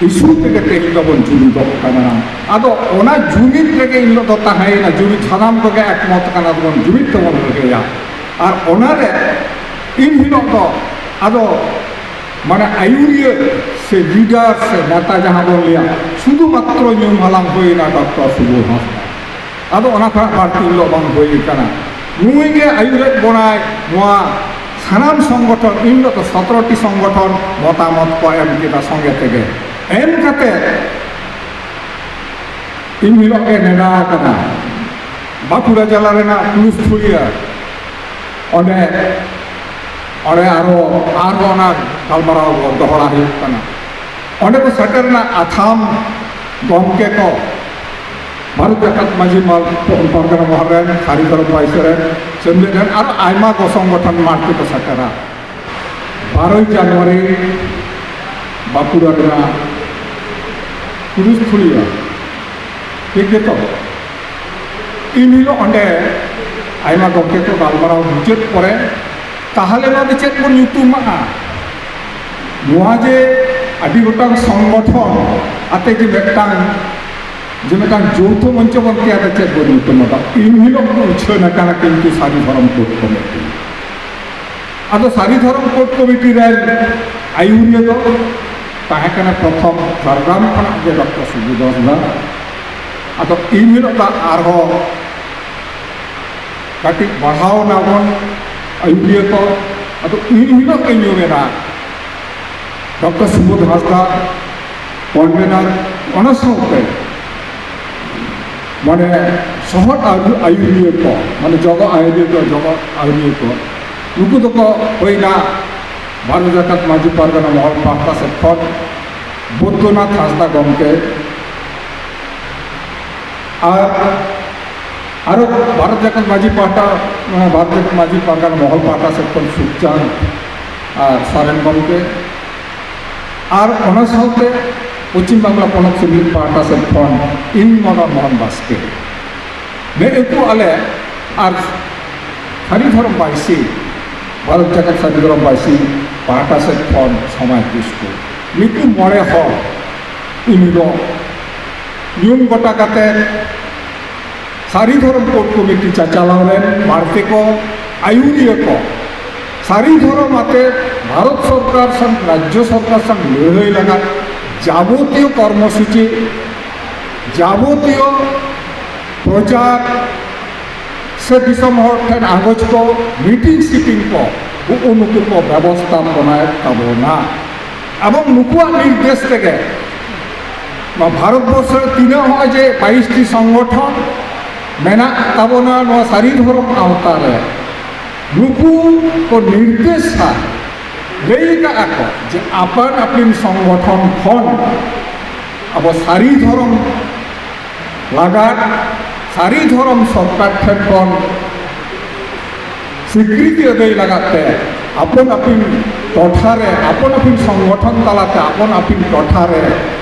issue ᱛᱮᱜᱮ ᱛᱮᱦᱮᱧ ᱫᱚᱵᱚᱱ ᱡᱩᱢᱤᱫᱚᱜ ᱠᱟᱱᱟ᱾ ᱟᱫᱚ ᱚᱱᱟ ᱡᱩᱢᱤᱫ ᱨᱮᱜᱮ ᱤᱱ ᱦᱤᱞᱳᱜ ᱫᱚ ᱛᱟᱦᱮᱸᱭᱮᱱᱟ, ᱡᱩᱢᱤᱫ ᱥᱟᱱᱟᱢ ᱠᱚᱜᱮ ᱮᱠᱢᱚᱛ ᱠᱟᱱᱟ ᱵᱚᱱ, ᱡᱩᱢᱤᱫ ᱛᱮᱵᱚᱱ ᱞᱟᱹᱲᱦᱟᱹᱭᱟ᱾ ᱟᱨ ᱚᱱᱟᱨᱮ ᱤᱱ ᱦᱤᱞᱳᱜ ᱫᱚ ᱟᱫᱚ ᱢᱟᱱᱮ ᱟᱹᱭᱩᱨᱤᱭᱟᱹ ᱥᱮ leader ᱥᱮ ᱱᱮᱛᱟ ᱡᱟᱦᱟᱸ ᱵᱚᱱ ᱞᱟᱹᱭᱟ, ᱥᱩᱫᱷᱩ ᱢᱟᱛᱨᱚ ᱧᱩᱢ ᱦᱟᱞᱟᱝ ᱦᱩᱭᱱᱟ ᱰᱚᱠᱴᱚᱨ ᱥᱩᱵᱩᱨ ᱦᱟᱸᱥᱫᱟ᱾ ᱟᱫᱚ ᱚᱱᱟ ᱠᱷᱚᱱᱟᱜ ᱵᱟᱹᱲᱛᱤ ᱫᱚ ᱵᱟᱝ ᱦᱩᱭ ᱠᱟᱱᱟ᱾ ᱱᱩᱭ ᱜᱮ ᱟᱹᱭᱩᱨᱮᱫ ᱵᱚᱱᱟᱭ ᱱᱚᱣᱟ ᱥᱟᱱᱟᱢ ᱥᱚᱝᱜᱚᱴᱷᱚᱱ, ᱤᱱ ᱦᱤᱞᱳᱜ ᱫᱚ ᱥᱚᱛᱨᱚ ᱴᱤ ᱥᱚᱝᱜᱚᱴᱷᱚᱱ ᱢᱚᱛᱟᱢᱚᱛ ᱠᱚ ᱮᱢ ᱠᱮᱫᱟ ᱥᱚᱸᱜᱮ ᱛᱮᱜᱮ᱾ ᱮᱢ ᱠᱟᱛᱮ ᱤᱱ ᱦᱤᱞᱳᱜ ᱜᱮ ᱱᱮᱰᱟ ᱟᱠᱟᱱᱟ ᱵᱟᱸᱠᱩᱲᱟ ᱡᱮᱞᱟ ᱨᱮᱱᱟᱜ ᱠᱩᱞᱩᱥᱛᱷᱩᱲᱤᱭᱟᱹ, ᱚᱸᱰᱮ, ᱚᱸᱰᱮ ᱟᱨᱚ, ᱟᱨᱦᱚᱸ ᱚᱱᱟ ᱜᱟᱞᱢᱟᱨᱟᱣ ᱫᱚᱦᱲᱟ ᱦᱩᱭᱩᱜ ᱠᱟᱱᱟ᱾ ᱚᱸᱰᱮ ᱠᱚ ᱥᱮᱴᱮᱨ ᱨᱮᱱᱟᱜ ᱟᱛᱷᱟᱢ ᱜᱚᱢᱠᱮ ᱠᱚ, ᱵᱷᱟᱨᱚᱛ ᱡᱟᱠᱟᱛ ᱢᱟᱹᱡᱷᱤ ᱢᱟᱞ-, ᱯᱟᱨᱜᱟᱱᱟ ᱢᱚᱦᱚᱞ ᱨᱮᱱ, ᱥᱟᱹᱨᱤ ᱫᱷᱚᱨᱚᱢ ᱵᱟᱭᱥᱤ ᱨᱮᱱ, ᱥᱮᱢᱞᱮᱫ ᱨᱮᱱ ᱟᱨ ᱟᱭᱢᱟ ᱠᱚ ᱥᱚᱝᱜᱚᱴᱷᱚᱱ ᱢᱟᱴᱷ ᱛᱮᱠᱚ ᱥᱮᱴᱮᱨᱟ᱾ ᱵᱟᱨᱚᱭ ᱡᱟᱱᱩᱣᱟᱨᱤ ᱵᱟᱸᱠᱩᱲᱟ ᱨᱮᱱᱟᱜ ᱠᱩᱞᱩᱥᱛᱷᱩᱲᱤᱭᱟᱹ, ᱴᱷᱤᱠ ᱜᱮᱛᱚ? ᱤᱱ ᱦᱤᱞᱳᱜ ᱚᱸᱰᱮ ᱟᱭᱢᱟ ᱜᱚᱢᱠᱮ ᱠᱚ ᱜᱟᱞᱢᱟᱨᱟᱣ ᱢᱩᱪᱟᱹᱫ ᱯᱚᱨᱮ, ᱛᱟᱦᱚᱞᱮ ᱱᱚᱣᱟ ᱫᱚ ᱪᱮᱫ ᱵᱚᱱ ᱧᱩᱛᱩᱢᱟᱜᱼᱟ? ᱱᱚᱣᱟ ᱡᱮ ᱟᱹᱰᱤ ᱜᱚᱴᱟᱝ ᱥᱚᱝᱜᱚᱴᱷᱚᱱ ᱟᱛᱮ ᱡᱮ ᱢᱤᱫᱴᱟᱝ, ᱡᱮ ᱢᱤᱫᱴᱟᱝ ᱡᱳᱣᱛᱷᱚ ᱢᱚᱧᱪᱚ ᱵᱚᱱ ᱛᱮᱭᱟᱨᱟ, ᱪᱮᱫ ᱵᱚᱱ ᱧᱩᱛᱩᱢᱟᱜᱼᱟ? ᱤᱱ ᱦᱤᱞᱳᱜ ᱜᱮ ᱩᱪᱷᱟᱹᱱ ᱟᱠᱟᱱᱟ ᱠᱤᱱᱛᱩ ᱥᱟᱹᱨᱤ ᱫᱷᱚᱨᱚᱢ ᱠᱳᱰ ᱠᱚᱢᱤᱴᱤ᱾ ᱟᱫᱚ ᱥᱟᱹᱨᱤ ᱫᱷᱚᱨᱚᱢ ᱠᱳᱰ ᱠᱚᱢᱤᱴᱤ ᱨᱮᱱ ᱟᱹᱭᱩᱨᱤᱭᱟᱹ ᱫᱚ ᱛᱟᱦᱮᱸ ᱠᱟᱱᱟ ᱯᱨᱚᱛᱷᱚᱢ ᱡᱷᱟᱲᱜᱨᱟᱢ ᱠᱷᱚᱱᱟᱜ ᱜᱮ ᱰᱚᱠᱴᱚᱨ ᱥᱩᱵᱳᱫᱷ ᱦᱟᱸᱥᱫᱟ᱾ ᱟᱫᱚ ᱤᱱ ᱦᱤᱞᱳᱜ ᱫᱚ ᱟᱨᱦᱚᱸ ᱠᱟᱹᱴᱤᱡ ᱵᱟᱲᱦᱟᱣ ᱮᱱᱟ ᱵᱚᱱ ᱟᱹᱭᱩᱨᱤᱭᱟᱹ ᱠᱚ᱾ ᱟᱫᱚ ᱤᱱ ᱦᱤᱞᱳᱜ ᱜᱮ ᱧᱩᱢ ᱮᱱᱟ ᱰᱚᱠᱴᱚᱨ ᱥᱩᱵᱳᱫᱷ ᱦᱟᱸᱥᱫᱟ, ᱠᱚᱱᱵᱷᱮᱱᱟᱨ, ᱚᱱᱟ ᱥᱟᱶᱛᱮ ᱢᱟᱱᱮ ᱥᱚᱦᱚᱫ ᱟᱹᱭᱩ-, ᱟᱹᱭᱩᱨᱤᱭᱟᱹ ᱠᱚ, ᱢᱟᱱᱮ ᱡᱚᱜᱚ ᱟᱹᱭᱩᱨᱤᱭᱟᱹ ᱠᱚ, ᱡᱚᱜᱚ ᱟᱹᱭᱩᱨᱤᱭᱟᱹ ᱠᱚ, ᱱᱩᱠᱩ ᱫᱚᱠᱚ ᱦᱩᱭᱱᱟ ᱵᱷᱟᱨᱚᱛ ᱡᱟᱠᱟᱛ ᱢᱟᱹᱡᱷᱤ ᱯᱟᱨᱜᱟᱱᱟ ᱢᱚᱦᱚᱞ ᱯᱟᱦᱴᱟ ᱥᱮᱫ ᱠᱷᱚᱱ ᱵᱳᱫᱽᱫᱚᱱᱟᱛᱷ ᱦᱟᱸᱥᱫᱟ ᱜᱚᱢᱠᱮ, ᱟᱨ ᱟᱨᱚ ᱵᱷᱟᱨᱚᱛ ᱡᱟᱠᱟᱛ ᱢᱟᱹᱡᱷᱤ ᱯᱟᱦᱴᱟ, ᱵᱷᱟᱨᱚᱛ ᱡᱟᱠᱟᱛ ᱢᱟᱹᱡᱷᱤ ᱯᱟᱨᱜᱟᱱᱟ ᱢᱚᱦᱚᱞ ᱯᱟᱦᱴᱟ ᱥᱮᱫ ᱠᱷᱚᱱ ᱥᱩᱠᱪᱟᱸᱫᱽ ᱟᱨ ᱥᱚᱨᱮᱱ ᱜᱚᱢᱠᱮ, ᱟᱨ ᱚᱱᱟ ᱥᱟᱶᱛᱮ ᱯᱚᱪᱷᱤᱢ ᱵᱟᱝᱞᱟ ᱯᱚᱱᱚᱛ ᱥᱤᱢᱤᱞ ᱯᱟᱦᱴᱟ ᱥᱮᱫ ᱠᱷᱚᱱ ᱤᱧ ᱢᱚᱫᱚᱱ ᱢᱳᱦᱚᱱ ᱵᱟᱥᱠᱮ᱾ ᱱᱮᱜᱼᱮ ᱠᱚ ᱟᱞᱮ ᱟᱨ ᱥᱟᱹᱨᱤ ᱫᱷᱚᱨᱚᱢ ᱵᱟᱭᱥᱤ, ᱵᱷᱟᱨᱚᱛ ᱡᱟᱠᱟᱛ ᱥᱟᱹᱨᱤ ᱫᱷᱚᱨᱚᱢ ᱵᱟᱭᱥᱤ ᱯᱟᱦᱴᱟ ᱥᱮᱫ ᱠᱷᱚᱱ ᱥᱚᱢᱟᱡᱽ ᱠᱤᱥᱠᱩ, ᱱᱩᱠᱩ ᱢᱚᱬᱮ ᱦᱚᱲ ᱤᱧ ᱫᱚ ᱧᱩᱢ ᱜᱚᱴᱟ ᱠᱟᱛᱮ ᱥᱟᱹᱨᱤ ᱫᱷᱚᱨᱚᱢ ᱠᱳᱰ ᱠᱚᱢᱤᱴᱤ ᱪᱟᱪᱟᱞᱟᱣ ᱨᱮᱱ ᱵᱟᱨ ᱯᱮ ᱠᱚ ᱟᱹᱭᱩᱨᱤᱭᱟᱹ ᱠᱚ ᱥᱟᱹᱨᱤ ᱫᱷᱚᱨᱚᱢ ᱟᱛᱮ ᱵᱷᱟᱨᱚᱛ ᱥᱚᱨᱠᱟᱨ ᱥᱟᱶ, ᱨᱟᱡᱽᱡᱚ ᱥᱚᱨᱠᱟᱨ ᱥᱟᱶ ᱞᱟᱹᱲᱦᱟᱹᱭ ᱞᱟᱹᱜᱤᱫ ᱡᱟᱵᱚᱛᱤᱭᱚ ᱠᱚᱨᱢᱚᱥᱩᱪᱤ, ᱡᱟᱵᱚᱛᱤᱭᱚ ᱯᱨᱚᱪᱟᱨ ᱥᱮ ᱫᱤᱥᱚᱢ ᱦᱚᱲ ᱴᱷᱮᱱ ᱟᱸᱜᱚᱪ ᱠᱚ, ᱢᱤᱴᱤᱝ ᱥᱤᱴᱤᱝ ᱠᱚ ᱱᱩᱠᱩ ᱱᱩᱠᱩ ᱠᱚ ᱵᱮᱵᱚᱥᱛᱷᱟᱯᱚᱱᱟᱭᱮᱫ ᱛᱟᱵᱚᱱᱟ᱾ ᱮᱵᱚᱝ ᱱᱩᱠᱩᱣᱟᱜ ᱱᱤᱨᱫᱮᱥ ᱛᱮᱜᱮ ᱱᱚᱣᱟ ᱵᱷᱟᱨᱚᱛ ᱵᱚᱨᱥᱚ ᱨᱮ ᱛᱤᱱᱟᱹᱜ ᱦᱚᱸᱜᱼᱚᱭ ᱡᱮ ᱵᱟᱭᱤᱥ ᱴᱤ ᱥᱚᱝᱜᱚᱴᱷᱚᱱ ᱢᱮᱱᱟᱜ ᱛᱟᱵᱚᱱᱟ ᱱᱚᱣᱟ ᱥᱟᱹᱨᱤ ᱫᱷᱚᱨᱚᱢ ᱟᱣᱛᱟ ᱨᱮ, ᱱᱩᱠᱩ ᱠᱚ ᱱᱤᱨᱫᱮᱥᱟ, ᱞᱟᱹᱭ ᱠᱟᱜᱼᱟ ᱠᱚ ᱡᱮ ᱟᱯᱟᱱ ᱟᱹᱯᱤᱱ ᱥᱚᱝᱜᱚᱴᱷᱚᱱ ᱠᱷᱚᱱ ᱟᱵᱚ ᱥᱟᱹᱨᱤ ᱫᱷᱚᱨᱚᱢ ᱞᱟᱜᱟᱫ, ᱥᱟᱹᱨᱤ ᱫᱷᱚᱨᱚᱢ ᱥᱚᱨᱠᱟᱨ ᱴᱷᱮᱱ ᱠᱷᱚᱱ ᱥᱤᱠᱨᱤᱛᱤ ᱟᱹᱫᱟᱹᱭ ᱞᱟᱜᱟᱫ ᱛᱮ ᱟᱯᱟᱱ ᱟᱹᱯᱤᱱ ᱴᱚᱴᱷᱟ ᱨᱮ, ᱟᱯᱟᱱ ᱟᱹᱯᱤᱱ ᱥᱚᱝᱜᱚᱴᱷᱚᱱ ᱛᱟᱞᱟᱛᱮ ᱟᱯᱟᱱ ᱟᱹᱯᱤᱱ ᱴᱚᱴᱷᱟ ᱨᱮ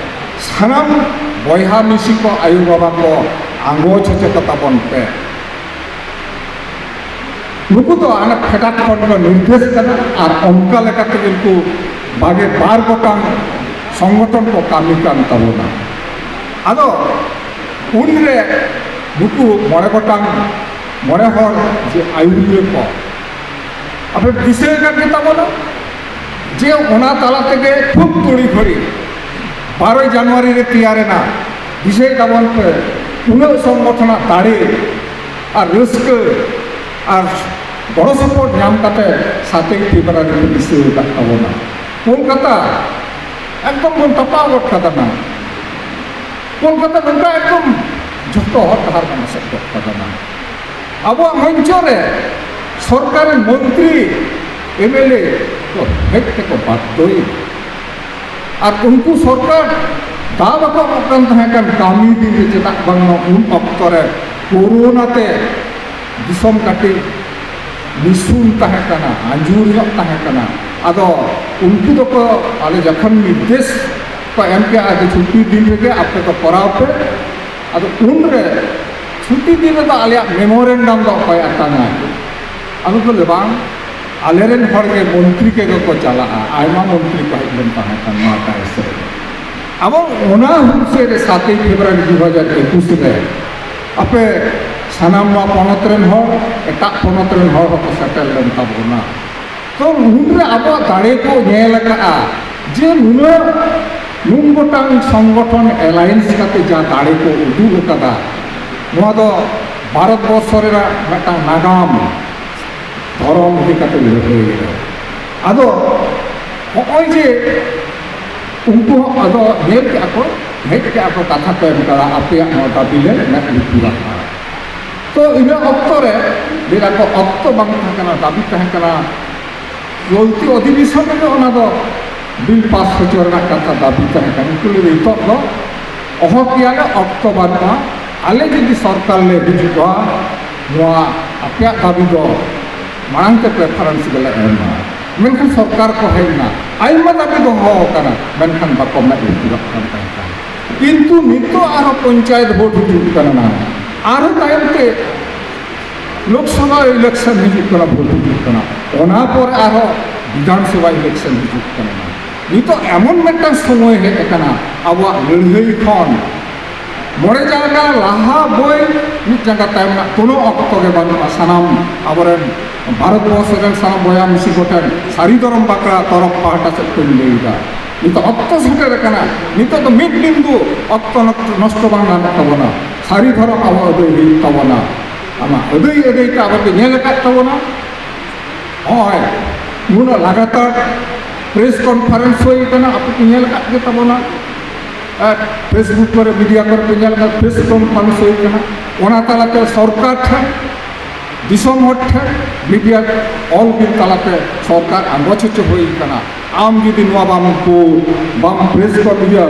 ᱥᱟᱱᱟᱢ ᱵᱚᱭᱦᱟ ᱢᱤᱥᱤ ᱠᱚ, ᱟᱭᱳ ᱵᱟᱵᱟ ᱠᱚ ᱟᱸᱜᱚᱪ ᱦᱚᱪᱚ ᱠᱚ ᱛᱟᱵᱚᱱ ᱯᱮ᱾ ᱱᱩᱠᱩ ᱫᱚ ᱦᱟᱱᱮ ᱯᱷᱮᱰᱟᱛ ᱠᱷᱚᱱ ᱠᱚ ᱱᱤᱨᱫᱮᱥ ᱠᱟᱱᱟ ᱟᱨ ᱚᱱᱠᱟ ᱞᱮᱠᱟ ᱛᱮᱜᱮ ᱱᱩᱠᱩ ᱵᱟᱜᱮ ᱵᱟᱨ ᱜᱚᱴᱟᱝ ᱥᱚᱝᱜᱚᱴᱷᱚᱱ ᱠᱚ ᱠᱟᱹᱢᱤ ᱠᱟᱱ ᱛᱟᱵᱚᱱᱟ᱾ ᱟᱫᱚ ᱩᱱᱨᱮ ᱱᱩᱠᱩ ᱢᱚᱬᱮ ᱜᱚᱴᱟᱝ, ᱢᱚᱬᱮ ᱦᱚᱲ ᱡᱮ ᱟᱹᱭᱩᱨᱤᱭᱟᱹ ᱠᱚ, ᱟᱯᱮ ᱫᱤᱥᱟᱹ ᱟᱠᱟᱫ ᱜᱮ ᱛᱟᱵᱚᱱᱟ ᱡᱮ ᱚᱱᱟ ᱛᱟᱞᱟ ᱛᱮᱜᱮ ᱠᱷᱩᱵ ᱛᱩᱲᱤ ᱜᱷᱚᱲᱤ ᱵᱟᱨᱚᱭ ᱡᱟᱱᱩᱣᱟᱨᱤ ᱨᱮ ᱛᱮᱭᱟᱨ ᱮᱱᱟ᱾ ᱫᱤᱥᱟᱹᱭ ᱛᱟᱵᱚᱱ ᱯᱮ, ᱩᱱᱟᱹᱜ ᱥᱚᱝᱜᱚᱴᱷᱚᱱᱟᱜ ᱫᱟᱲᱮ ᱟᱨ ᱨᱟᱹᱥᱠᱟᱹ ᱟᱨ ᱜᱚᱲᱚ ᱥᱚᱯᱚᱦᱚᱫ ᱧᱟᱢ ᱠᱟᱛᱮ ᱥᱟᱛᱮᱭ ᱯᱷᱮᱵᱽᱨᱩᱣᱟᱨᱤ ᱯᱮ ᱫᱤᱥᱟᱹ ᱟᱠᱟᱫ ᱛᱟᱵᱚᱱᱟ᱾ ᱠᱳᱞᱠᱟᱛᱟ ᱮᱠᱫᱚᱢ ᱵᱚᱱ ᱛᱟᱯᱟᱣ ᱜᱚᱫ ᱠᱟᱫᱟ ᱱᱟ᱾ ᱠᱳᱞᱠᱟᱛᱟ ᱱᱚᱝᱠᱟ ᱮᱠᱫᱚᱢ ᱡᱷᱚᱛᱚ ᱦᱚᱨ ᱰᱟᱦᱟᱨ ᱵᱚᱱ ᱮᱥᱮᱫ ᱜᱚᱫ ᱠᱟᱫᱟ ᱱᱟ᱾ ᱟᱵᱚᱣᱟᱜ ᱢᱚᱧᱪᱚ ᱨᱮ ᱥᱚᱨᱠᱟᱨ ᱨᱮᱱ ᱢᱚᱱᱛᱨᱤ, ᱮᱢ ᱮᱞ ᱮ ᱠᱚ ᱦᱮᱡ ᱛᱮᱠᱚ ᱵᱟᱫᱽᱫᱷᱚᱭᱮᱱᱟ᱾ ᱟᱨ ᱩᱱᱠᱩ ᱥᱚᱨᱠᱟᱨ ᱫᱟᱣ ᱵᱟᱠᱚ ᱮᱢᱚᱜ ᱠᱟᱱ ᱛᱟᱦᱮᱸ ᱠᱟᱱ ᱠᱟᱹᱢᱤ ᱫᱤᱱ ᱨᱮ, ᱪᱮᱫᱟᱜ ᱵᱟᱝᱢᱟ ᱩᱱ ᱚᱠᱛᱚ ᱨᱮ ᱠᱳᱨᱳᱱᱟ ᱛᱮ ᱫᱤᱥᱚᱢ ᱠᱟᱹᱴᱤᱡ ᱱᱤᱥᱩᱱ ᱛᱟᱦᱮᱸ ᱠᱟᱱᱟ, ᱟᱸᱡᱩᱨ ᱧᱚᱜ ᱛᱟᱦᱮᱸ ᱠᱟᱱᱟ᱾ ᱟᱫᱚ ᱩᱱᱠᱩ ᱫᱚᱠᱚ, ᱟᱞᱮ ᱡᱚᱠᱷᱚᱱ ᱱᱤᱨᱫᱮᱥ ᱠᱚ ᱮᱢ ᱠᱮᱜᱼᱟ ᱡᱮ ᱪᱷᱩᱴᱤ ᱫᱤᱱ ᱨᱮᱜᱮ ᱟᱯᱮ ᱫᱚ ᱠᱚᱨᱟᱣ ᱯᱮ, ᱟᱫᱚ ᱩᱱᱨᱮ ᱪᱷᱩᱴᱤ ᱫᱤᱱ ᱨᱮᱫᱚ ᱟᱞᱮᱭᱟᱜ ᱢᱮᱢᱳᱨᱮᱱᱰᱟᱢ ᱫᱚ ᱚᱠᱚᱭ ᱟᱛᱟᱝᱟᱭ? ᱟᱫᱚ ᱠᱚ ᱞᱟᱹᱭ, ᱵᱟᱝ, ᱟᱞᱮᱨᱮᱱ ᱦᱚᱲ ᱜᱮ ᱢᱚᱱᱛᱨᱤ ᱠᱚ ᱜᱮᱠᱚ ᱪᱟᱞᱟᱜᱼᱟ᱾ ᱟᱭᱢᱟ ᱢᱚᱱᱛᱨᱤ ᱠᱚ ᱦᱮᱡ ᱞᱮᱱ ᱛᱟᱦᱮᱸ ᱠᱟᱱᱟ ᱱᱚᱣᱟ ᱴᱟᱭᱤᱥ ᱨᱮ᱾ ᱟᱵᱚ ᱚᱱᱟ ᱦᱩᱞᱥᱟᱹᱭ ᱨᱮ ᱥᱟᱛᱮᱭ ᱯᱷᱮᱵᱽᱨᱩᱣᱟᱨᱤ ᱫᱩ ᱦᱟᱡᱟᱨ ᱮᱠᱩᱥ ᱨᱮ ᱟᱯᱮ ᱥᱟᱱᱟᱢ ᱱᱚᱣᱟ ᱯᱚᱱᱚᱛ ᱨᱮᱱ ᱦᱚᱲ, ᱮᱴᱟᱜ ᱯᱚᱱᱚᱛ ᱨᱮᱱ ᱦᱚᱲ ᱦᱚᱸᱠᱚ ᱥᱮᱴᱮᱨ ᱞᱮᱱ ᱛᱟᱵᱚᱱᱟ᱾ ᱛᱚ ᱩᱱᱨᱮ ᱟᱵᱚᱣᱟᱜ ᱫᱟᱲᱮ ᱠᱚ ᱧᱮᱞ ᱟᱠᱟᱫᱼᱟ ᱡᱮ ᱱᱩᱱᱟᱹᱜ, ᱱᱩᱱ ᱜᱚᱴᱟᱝ ᱥᱚᱝᱜᱚᱴᱷᱚᱱ ᱮᱞᱟᱭᱮᱱᱥ ᱠᱟᱛᱮ ᱡᱟ ᱫᱟᱲᱮ ᱠᱚ ᱩᱫᱩᱜ ᱟᱠᱟᱫᱟ, ᱱᱚᱣᱟ ᱫᱚ ᱵᱷᱟᱨᱚᱛ ᱵᱚᱨᱥᱚ ᱨᱮᱱᱟᱜ ᱢᱤᱫᱴᱟᱝ ᱱᱟᱜᱟᱢ᱾ ᱫᱷᱚᱨᱚᱢ ᱤᱫᱤ ᱠᱟᱛᱮ ᱞᱟᱹᱲᱦᱟᱹᱭ ᱮᱫᱟ᱾ ᱟᱫᱚ ᱦᱚᱸᱜᱼᱚᱭ ᱡᱮ ᱩᱱᱠᱩ ᱦᱚᱸ ᱟᱫᱚ ᱧᱮᱞ ᱠᱮᱜᱼᱟ ᱠᱚ, ᱦᱮᱡ ᱠᱮᱜᱼᱟ ᱠᱚ, ᱠᱟᱛᱷᱟ ᱠᱚ ᱮᱢ ᱠᱟᱫᱟ, ᱟᱯᱮᱭᱟᱜ ᱱᱚᱣᱟ ᱫᱟᱹᱵᱤ ᱞᱮ ᱢᱮᱫ ᱞᱩᱛᱩᱨᱟᱜ ᱠᱟᱱᱟ᱾ ᱛᱚ ᱤᱱᱟᱹ ᱚᱠᱛᱚ ᱨᱮ ᱞᱟᱹᱭ ᱫᱟᱠᱚ ᱚᱠᱛᱚ ᱵᱟᱝ ᱛᱟᱦᱮᱸ ᱠᱟᱱᱟ, ᱫᱟᱹᱵᱤ ᱛᱟᱦᱮᱸ ᱠᱟᱱᱟ, ᱪᱚᱞᱛᱤ ᱚᱫᱷᱤᱵᱮᱥᱚᱱ ᱨᱮᱜᱮ ᱚᱱᱟ ᱫᱚ ᱵᱤᱞ ᱯᱟᱥ ᱦᱚᱪᱚ ᱨᱮᱱᱟᱜ ᱠᱟᱛᱷᱟ ᱫᱟᱹᱵᱤ ᱛᱟᱦᱮᱸ ᱠᱟᱱᱟ᱾ ᱩᱱᱠᱩ ᱞᱟᱹᱭ ᱫᱟ, ᱱᱤᱛᱚᱜ ᱫᱚ ᱚᱦᱚ ᱠᱮᱭᱟᱞᱮ, ᱚᱠᱛᱚ ᱵᱟᱹᱱᱩᱜᱼᱟ, ᱟᱞᱮ ᱡᱩᱫᱤ ᱥᱚᱨᱠᱟᱨ ᱞᱮ ᱦᱤᱡᱩᱜᱼᱟ, ᱱᱚᱣᱟ ᱟᱯᱮᱭᱟᱜ ᱫᱟᱹᱵᱤ ᱫᱚ ᱢᱟᱲᱟᱝ ᱛᱮ ᱯᱨᱮᱯᱷᱟᱨᱮᱱᱥ ᱜᱮᱞᱮ ᱮᱢᱟ᱾ ᱢᱮᱱᱠᱷᱟᱱ ᱥᱚᱨᱠᱟᱨ ᱠᱚ ᱦᱮᱡ ᱮᱱᱟ, ᱟᱭᱢᱟ ᱫᱟᱹᱵᱤ ᱫᱚᱦᱚ ᱟᱠᱟᱱᱟ, ᱢᱮᱱᱠᱷᱟᱱ ᱵᱟᱠᱚ ᱢᱮᱫ ᱞᱩᱛᱩᱨᱟᱜ ᱠᱟᱱ ᱛᱟᱦᱮᱸ ᱠᱟᱱᱟ᱾ ᱠᱤᱱᱛᱩ ᱱᱤᱛᱚᱜ ᱟᱨᱦᱚᱸ ᱯᱚᱧᱪᱟᱭᱮᱛ ᱵᱷᱳᱴ ᱦᱤᱡᱩᱜ ᱠᱟᱱᱟ, ᱟᱨᱦᱚᱸ ᱛᱟᱭᱚᱢ ᱛᱮ ᱞᱳᱠᱥᱚᱵᱷᱟ ᱤᱞᱮᱠᱥᱚᱱ ᱦᱤᱡᱩᱜ ᱠᱟᱱᱟ, ᱵᱷᱳᱴ ᱦᱤᱡᱩᱜ ᱠᱟᱱᱟ, ᱚᱱᱟ ᱯᱚᱨᱮ ᱟᱨᱦᱚᱸ ᱵᱤᱫᱷᱟᱱᱥᱚᱵᱷᱟ ᱤᱞᱮᱠᱥᱚᱱ ᱦᱤᱡᱩᱜ ᱠᱟᱱᱟ᱾ ᱱᱤᱛᱚᱜ ᱮᱢᱚᱱ ᱢᱤᱫᱴᱟᱝ ᱥᱚᱢᱚᱭ ᱦᱮᱡ ᱟᱠᱟᱱᱟ, ᱟᱵᱚᱣᱟᱜ ᱞᱟᱹᱲᱦᱟᱹᱭ ᱠᱷᱚᱱ ᱢᱚᱬᱮ ᱡᱟᱸᱜᱟ ᱞᱟᱦᱟ ᱵᱚᱭ ᱢᱤᱫ ᱡᱟᱸᱜᱟ ᱛᱟᱭᱚᱢ ᱨᱮᱱᱟᱜ ᱠᱳᱱᱳ ᱚᱠᱛᱚ ᱜᱮ ᱵᱟᱹᱱᱩᱜᱼᱟ᱾ ᱥᱟᱱᱟᱢ ᱟᱵᱚᱨᱮᱱ ᱵᱷᱟᱨᱚᱛ ᱵᱚᱨᱥᱚ ᱨᱮᱱ ᱥᱟᱱᱟᱢ ᱵᱚᱭᱦᱟ ᱢᱤᱥᱤ ᱠᱚᱴᱷᱮᱱ ᱥᱟᱹᱨᱤ ᱫᱷᱚᱨᱚᱢ ᱵᱟᱠᱷᱨᱟ ᱛᱚᱨᱚᱯ ᱯᱟᱦᱴᱟ ᱥᱮᱫ ᱠᱷᱚᱱ ᱞᱟᱹᱭ ᱮᱫᱟ, ᱱᱤᱛᱚᱜ ᱚᱠᱛᱚ ᱥᱮᱴᱮᱨ ᱟᱠᱟᱱᱟ, ᱱᱤᱛᱚᱜ ᱫᱚ ᱢᱤᱫ ᱵᱤᱱᱫᱩ ᱚᱠᱛᱚ ᱱᱚᱥᱴᱚ ᱵᱟᱝ ᱜᱟᱱᱚᱜ ᱛᱟᱵᱚᱱᱟ᱾ ᱥᱟᱹᱨᱤ ᱫᱷᱚᱨᱚᱢ ᱟᱵᱚ ᱟᱹᱫᱟᱹᱭ ᱦᱩᱭᱩᱜ ᱛᱟᱵᱚᱱᱟ᱾ ᱚᱱᱟ ᱟᱹᱫᱟᱹᱭ ᱟᱹᱫᱟᱹᱭ ᱛᱮ ᱟᱵᱚ ᱯᱮ ᱧᱮᱞ ᱟᱠᱟᱫ ᱛᱟᱵᱚᱱᱟ, ᱱᱚᱜᱼᱚᱭ ᱱᱩᱱᱟᱹᱜ ᱞᱟᱜᱟᱛᱟᱨ ᱯᱨᱮᱥ ᱠᱚᱱᱯᱷᱟᱨᱮᱱᱥ ᱦᱩᱭ ᱟᱠᱟᱱᱟ, ᱟᱯᱮ ᱯᱮ ᱧᱮᱞ ᱟᱠᱟᱫ ᱜᱮ ᱛᱟᱵᱚᱱᱟ᱾ ᱟᱨ ᱯᱷᱮᱥᱵᱩᱠ ᱠᱚᱨᱮ, ᱢᱤᱰᱤᱭᱟ ᱠᱚᱨᱮ ᱯᱮ ᱧᱮᱞ ᱟᱠᱟᱫ, ᱯᱨᱮᱥ ᱠᱚᱱᱯᱷᱟᱨᱮᱱᱥ ᱦᱩᱭ ᱟᱠᱟᱱᱟ, ᱚᱱᱟ ᱛᱟᱞᱟᱛᱮ ᱥᱚᱨᱠᱟᱨ ᱴᱷᱮᱱ, ᱫᱤᱥᱚᱢ ᱦᱚᱲ ᱴᱷᱮᱱ ᱢᱤᱰᱤᱭᱟ ᱚᱞ ᱵᱤᱞ ᱛᱟᱞᱟᱛᱮ ᱥᱚᱨᱠᱟᱨ ᱟᱸᱜᱚᱪ ᱦᱚᱪᱚ ᱦᱩᱭ ᱟᱠᱟᱱᱟ᱾ ᱟᱢ ᱡᱩᱫᱤ ᱱᱚᱣᱟ ᱵᱟᱢ ᱠᱳᱞ, ᱵᱟᱢ ᱯᱨᱮᱥ ᱠᱚ ᱤᱭᱟᱹ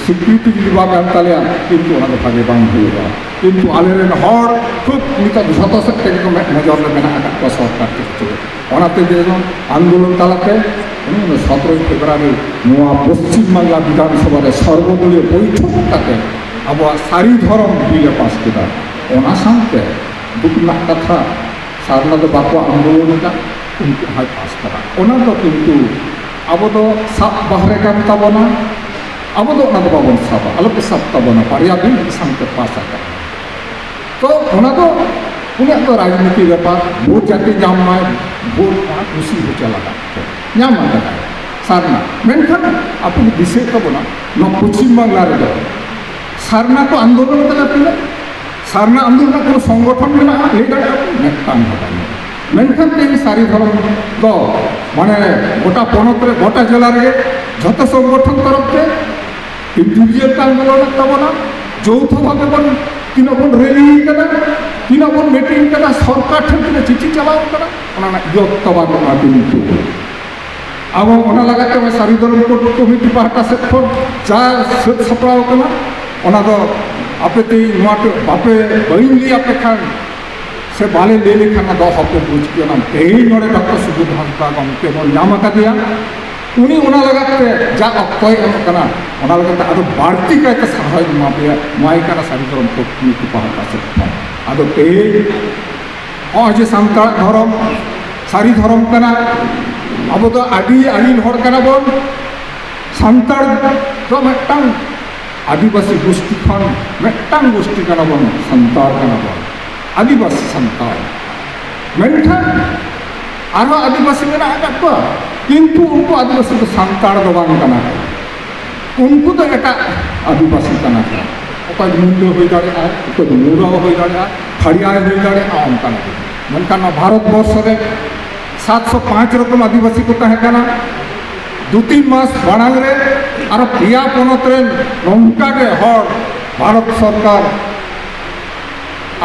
ᱥᱤᱠᱨᱤᱛᱤ ᱡᱩᱫᱤ ᱵᱟᱢ ᱮᱢ ᱛᱟᱞᱮᱭᱟ, ᱠᱤᱱᱛᱩ ᱚᱱᱟ ᱫᱚ ᱵᱷᱟᱜᱮ ᱵᱟᱝ ᱦᱩᱭᱩᱜᱼᱟ᱾ ᱠᱤᱱᱛᱩ ᱟᱞᱮᱨᱮᱱ ᱦᱚᱲ ᱠᱷᱩᱵ ᱱᱤᱛᱚᱜ ᱡᱷᱚᱛᱚ ᱥᱮᱫ ᱛᱮᱜᱮ ᱠᱚ ᱢᱮᱫ ᱱᱚᱡᱚᱨ ᱨᱮ ᱢᱮᱱᱟᱜ ᱟᱠᱟᱫ ᱠᱚᱣᱟ ᱥᱚᱨᱠᱟᱨ ᱪᱮᱫ ᱪᱤᱠᱟᱹ᱾ ᱚᱱᱟᱛᱮ ᱡᱮ ᱟᱱᱫᱳᱞᱚᱱ ᱛᱟᱞᱟᱛᱮ ᱥᱚᱛᱨᱚᱭ ᱯᱷᱮᱵᱽᱨᱩᱣᱟᱨᱤ ᱱᱚᱣᱟ ᱯᱚᱥᱪᱤᱢ ᱵᱟᱝᱞᱟ ᱵᱤᱫᱷᱟᱱ ᱥᱚᱵᱷᱟ ᱨᱮ ᱥᱚᱨᱵᱚᱫᱚᱞᱤᱭᱚ ᱵᱳᱭᱴᱷᱚᱠ ᱠᱟᱛᱮ ᱟᱵᱚᱣᱟᱜ ᱥᱟᱹᱨᱤ ᱫᱷᱚᱨᱚᱢ ᱵᱤᱞ ᱮ ᱯᱟᱥ ᱠᱮᱫᱟ᱾ ᱚᱱᱟ ᱥᱟᱶᱛᱮ ᱫᱩᱠ ᱨᱮᱱᱟᱜ ᱠᱟᱛᱷᱟ, ᱥᱟᱨᱱᱟ ᱫᱚ ᱵᱟᱠᱚ ᱟᱱᱫᱳᱞᱚᱱ ᱟᱠᱟᱫ, ᱩᱱᱠᱩ ᱦᱚᱸᱭ ᱯᱟᱥ ᱠᱟᱫᱟ᱾ ᱚᱱᱟ ᱫᱚ ᱠᱤᱱᱛᱩ ᱟᱵᱚ ᱫᱚ ᱥᱟᱵ ᱵᱟᱦᱨᱮ ᱠᱟᱱ ᱛᱟᱵᱚᱱᱟ, ᱟᱵᱚ ᱫᱚ ᱚᱱᱟ ᱫᱚ ᱵᱟᱵᱚᱱ ᱥᱟᱵᱟ, ᱟᱞᱚᱯᱮ ᱥᱟᱵ ᱛᱟᱵᱚᱱᱟ, ᱵᱟᱨᱭᱟ ᱵᱤᱞ ᱢᱤᱫ ᱥᱟᱶᱛᱮ ᱯᱟᱥ ᱟᱠᱟᱱᱟ᱾ ᱛᱚ ᱚᱱᱟ ᱫᱚ ᱩᱱᱤᱭᱟᱜ ᱫᱚ ᱨᱟᱡᱽᱱᱤᱛᱤ ᱵᱮᱯᱟᱨ, ᱵᱷᱳᱴ ᱡᱟᱛᱮ ᱧᱟᱢ ᱢᱟᱭ, ᱵᱷᱳᱴ ᱚᱱᱟ ᱠᱩᱥᱤ ᱦᱚᱪᱚ ᱞᱟᱜᱟᱜ ᱛᱮ ᱧᱟᱢ ᱟᱠᱟᱫᱟᱭ ᱥᱟᱨᱱᱟ᱾ ᱢᱮᱱᱠᱷᱟᱱ ᱟᱯᱮ ᱫᱤᱥᱟᱹᱭ ᱛᱟᱵᱚᱱᱟ, ᱱᱚᱣᱟ ᱯᱚᱪᱷᱤᱢ ᱵᱟᱝᱞᱟ ᱨᱮᱫᱚ ᱥᱟᱨᱱᱟ ᱠᱚ ᱟᱱᱫᱳᱞᱚᱱ ᱠᱟᱱᱟ ᱛᱤᱱᱟᱹᱜ? ᱥᱟᱨᱱᱟ ᱟᱱᱫᱳᱞᱚᱱ ᱨᱮᱱᱟᱜ ᱠᱳᱱᱳ ᱥᱚᱝᱜᱚᱴᱷᱚᱱ ᱢᱮᱱᱟᱜᱼᱟ? ᱞᱟᱹᱭ ᱫᱟᱲᱮᱭᱟᱜᱼᱟ ᱯᱮ? ᱢᱤᱫᱴᱟᱝ ᱦᱚᱸ ᱵᱟᱹᱱᱩᱜᱼᱟ᱾ ᱢᱮᱱᱠᱷᱟᱱ ᱛᱮᱦᱮᱧ ᱥᱟᱹᱨᱤ ᱫᱷᱚᱨᱚᱢ ᱫᱚ ᱢᱟᱱᱮ ᱜᱚᱴᱟ ᱯᱚᱱᱚᱛ ᱨᱮ, ᱜᱚᱴᱟ ᱡᱮᱞᱟ ᱨᱮᱜᱮ ᱡᱷᱚᱛᱚ ᱥᱚᱝᱜᱚᱴᱷᱚᱱ ᱛᱚᱨᱚᱯ ᱛᱮ ᱤᱱᱰᱤᱵᱷᱤᱡᱩᱣᱟᱞ ᱟᱱᱫᱳᱞᱚᱱ ᱮᱫ ᱛᱟᱵᱚᱱᱟ, ᱡᱳᱣᱛᱷᱚ ᱵᱷᱟᱵᱮ ᱵᱚᱱ ᱛᱤᱱᱟᱹᱜ ᱵᱚᱱ ᱨᱮᱞᱤ ᱠᱟᱫᱟ, ᱛᱤᱱᱟᱹᱜ ᱵᱚᱱ ᱢᱤᱴᱤᱝ ᱠᱟᱫᱟ, ᱥᱚᱨᱠᱟᱨ ᱴᱷᱮᱱ ᱛᱤᱱᱟᱹᱜ ᱪᱤᱴᱷᱤ ᱪᱟᱞᱟᱣ ᱠᱟᱱᱟ, ᱚᱱᱟ ᱨᱮᱱᱟᱜ ᱤᱭᱚᱛᱛᱟ ᱵᱟᱹᱱᱩᱜᱼᱟ᱾ ᱠᱤᱱᱛᱩ ᱟᱵᱚ ᱚᱱᱟ ᱞᱟᱜᱟᱛ ᱛᱮ ᱥᱟᱹᱨᱤ ᱫᱷᱚᱨᱚᱢ ᱠᱳᱰ ᱠᱚᱢᱤᱴᱤ ᱯᱟᱦᱴᱟ ᱥᱮᱫ ᱠᱷᱚᱱ ᱡᱟ ᱥᱟᱹᱛ ᱥᱟᱯᱲᱟᱣ ᱠᱟᱱᱟ, ᱚᱱᱟ ᱫᱚ ᱟᱯᱮ ᱛᱮ ᱱᱚᱣᱟ ᱛᱮ ᱵᱟᱯᱮ, ᱵᱟᱹᱧ ᱞᱟᱹᱭ ᱟᱯᱮ ᱠᱷᱟᱱ ᱥᱮ ᱵᱟᱞᱮ ᱞᱟᱹᱭ ᱞᱮᱠᱷᱟᱱ ᱫᱚ ᱦᱚᱸᱯᱮ ᱵᱩᱡᱽ ᱠᱮᱭᱟ᱾ ᱛᱮᱦᱮᱧ ᱱᱚᱰᱮ ᱰᱚᱠᱴᱚᱨ ᱥᱩᱵᱳᱫᱷ ᱦᱟᱸᱥᱫᱟ ᱜᱚᱢᱠᱮ ᱵᱚᱱ ᱧᱟᱢ ᱟᱠᱟᱫᱮᱭᱟ, ᱩᱱᱤ ᱚᱱᱟ ᱞᱟᱜᱟᱛ ᱛᱮ ᱡᱟ ᱚᱠᱛᱚᱭ ᱮᱢᱚᱜ ᱠᱟᱱᱟ, ᱚᱱᱟ ᱞᱟᱜᱟᱛ ᱛᱮ ᱟᱨᱚ ᱵᱟᱹᱲᱛᱤ ᱠᱟᱭᱛᱮ ᱥᱟᱨᱦᱟᱣ ᱤᱧ ᱮᱢᱟ ᱯᱮᱭᱟ, ᱮᱢᱟᱭ ᱠᱟᱱᱟ ᱥᱟᱹᱨᱤ ᱫᱷᱚᱨᱚᱢ ᱠᱳᱰ ᱠᱚᱢᱤᱴᱤ ᱯᱟᱦᱴᱟ ᱥᱮᱫ ᱠᱷᱚᱱ᱾ ᱟᱫᱚ ᱛᱮᱦᱮᱧ ᱱᱚᱜᱼᱚᱭ ᱡᱮ ᱥᱟᱱᱛᱟᱲ ᱫᱷᱚᱨᱚᱢ ᱥᱟᱹᱨᱤ ᱫᱷᱚᱨᱚᱢ ᱠᱟᱱᱟ, ᱟᱵᱚ ᱫᱚ ᱟᱹᱰᱤ ᱟᱹᱨᱤᱞ ᱦᱚᱲ ᱠᱟᱱᱟ ᱵᱚᱱ, ᱥᱟᱱᱛᱟᱲ ᱫᱚ ᱢᱤᱫᱴᱟᱝ ᱟᱹᱫᱤᱵᱟᱹᱥᱤ ᱜᱳᱥᱴᱤ ᱠᱷᱚᱱ ᱢᱤᱫᱴᱟᱝ ᱜᱳᱥᱴᱤ ᱠᱟᱱᱟ ᱵᱚᱱ, ᱥᱟᱱᱛᱟᱲ ᱠᱟᱱᱟ ᱵᱚᱱ, ᱟᱹᱫᱤᱵᱟᱹᱥᱤ ᱥᱟᱱᱛᱟᱲ᱾ ᱢᱮᱱᱠᱷᱟᱱ ᱟᱨᱦᱚᱸ ᱟᱹᱫᱤᱵᱟᱹᱥᱤ ᱢᱮᱱᱟᱜ ᱟᱠᱟᱫ ᱠᱚᱣᱟ, ᱠᱤᱱᱛᱩ ᱩᱱᱠᱩ ᱟᱹᱫᱤᱵᱟᱹᱥᱤ ᱫᱚ ᱥᱟᱱᱛᱟᱲ ᱫᱚ ᱵᱟᱝ ᱠᱟᱱᱟ ᱠᱚ᱾ ᱩᱱᱠᱩ ᱫᱚ ᱮᱴᱟᱜ ᱟᱹᱫᱤᱵᱟᱹᱥᱤ ᱠᱟᱱᱟ ᱠᱚ᱾ ᱚᱠᱚᱭ ᱫᱚ ᱢᱩᱱᱰᱟᱹ ᱦᱩᱭ ᱫᱟᱲᱮᱭᱟᱜᱼᱟ, ᱚᱠᱚᱭ ᱫᱚ ᱢᱩᱨᱟᱣ ᱦᱩᱭ ᱫᱟᱲᱮᱭᱟᱜᱼᱟ, ᱠᱷᱟᱲᱭᱟᱭ ᱦᱩᱭ ᱫᱟᱲᱮᱭᱟᱜᱼᱟ, ᱚᱱᱠᱟᱱ ᱠᱚ᱾ ᱢᱮᱱᱠᱷᱟᱱ ᱱᱚᱣᱟ ᱵᱷᱟᱨᱚᱛ ᱵᱚᱨᱥᱚ ᱨᱮ ᱥᱟᱛᱥᱚ ᱯᱟᱸᱪ ᱨᱚᱠᱚᱢ ᱟᱹᱫᱤᱵᱟᱹᱥᱤ ᱠᱚ ᱛᱟᱦᱮᱸ ᱠᱟᱱᱟ᱾ ᱫᱩ ᱛᱤᱱ ᱢᱟᱥ ᱢᱟᱲᱟᱝ ᱨᱮ ᱟᱨᱚ ᱯᱮᱭᱟ ᱯᱚᱱᱚᱛ ᱨᱮᱱ ᱱᱚᱝᱠᱟ ᱜᱮ ᱦᱚᱲ ᱵᱷᱟᱨᱚᱛ ᱥᱚᱨᱠᱟᱨ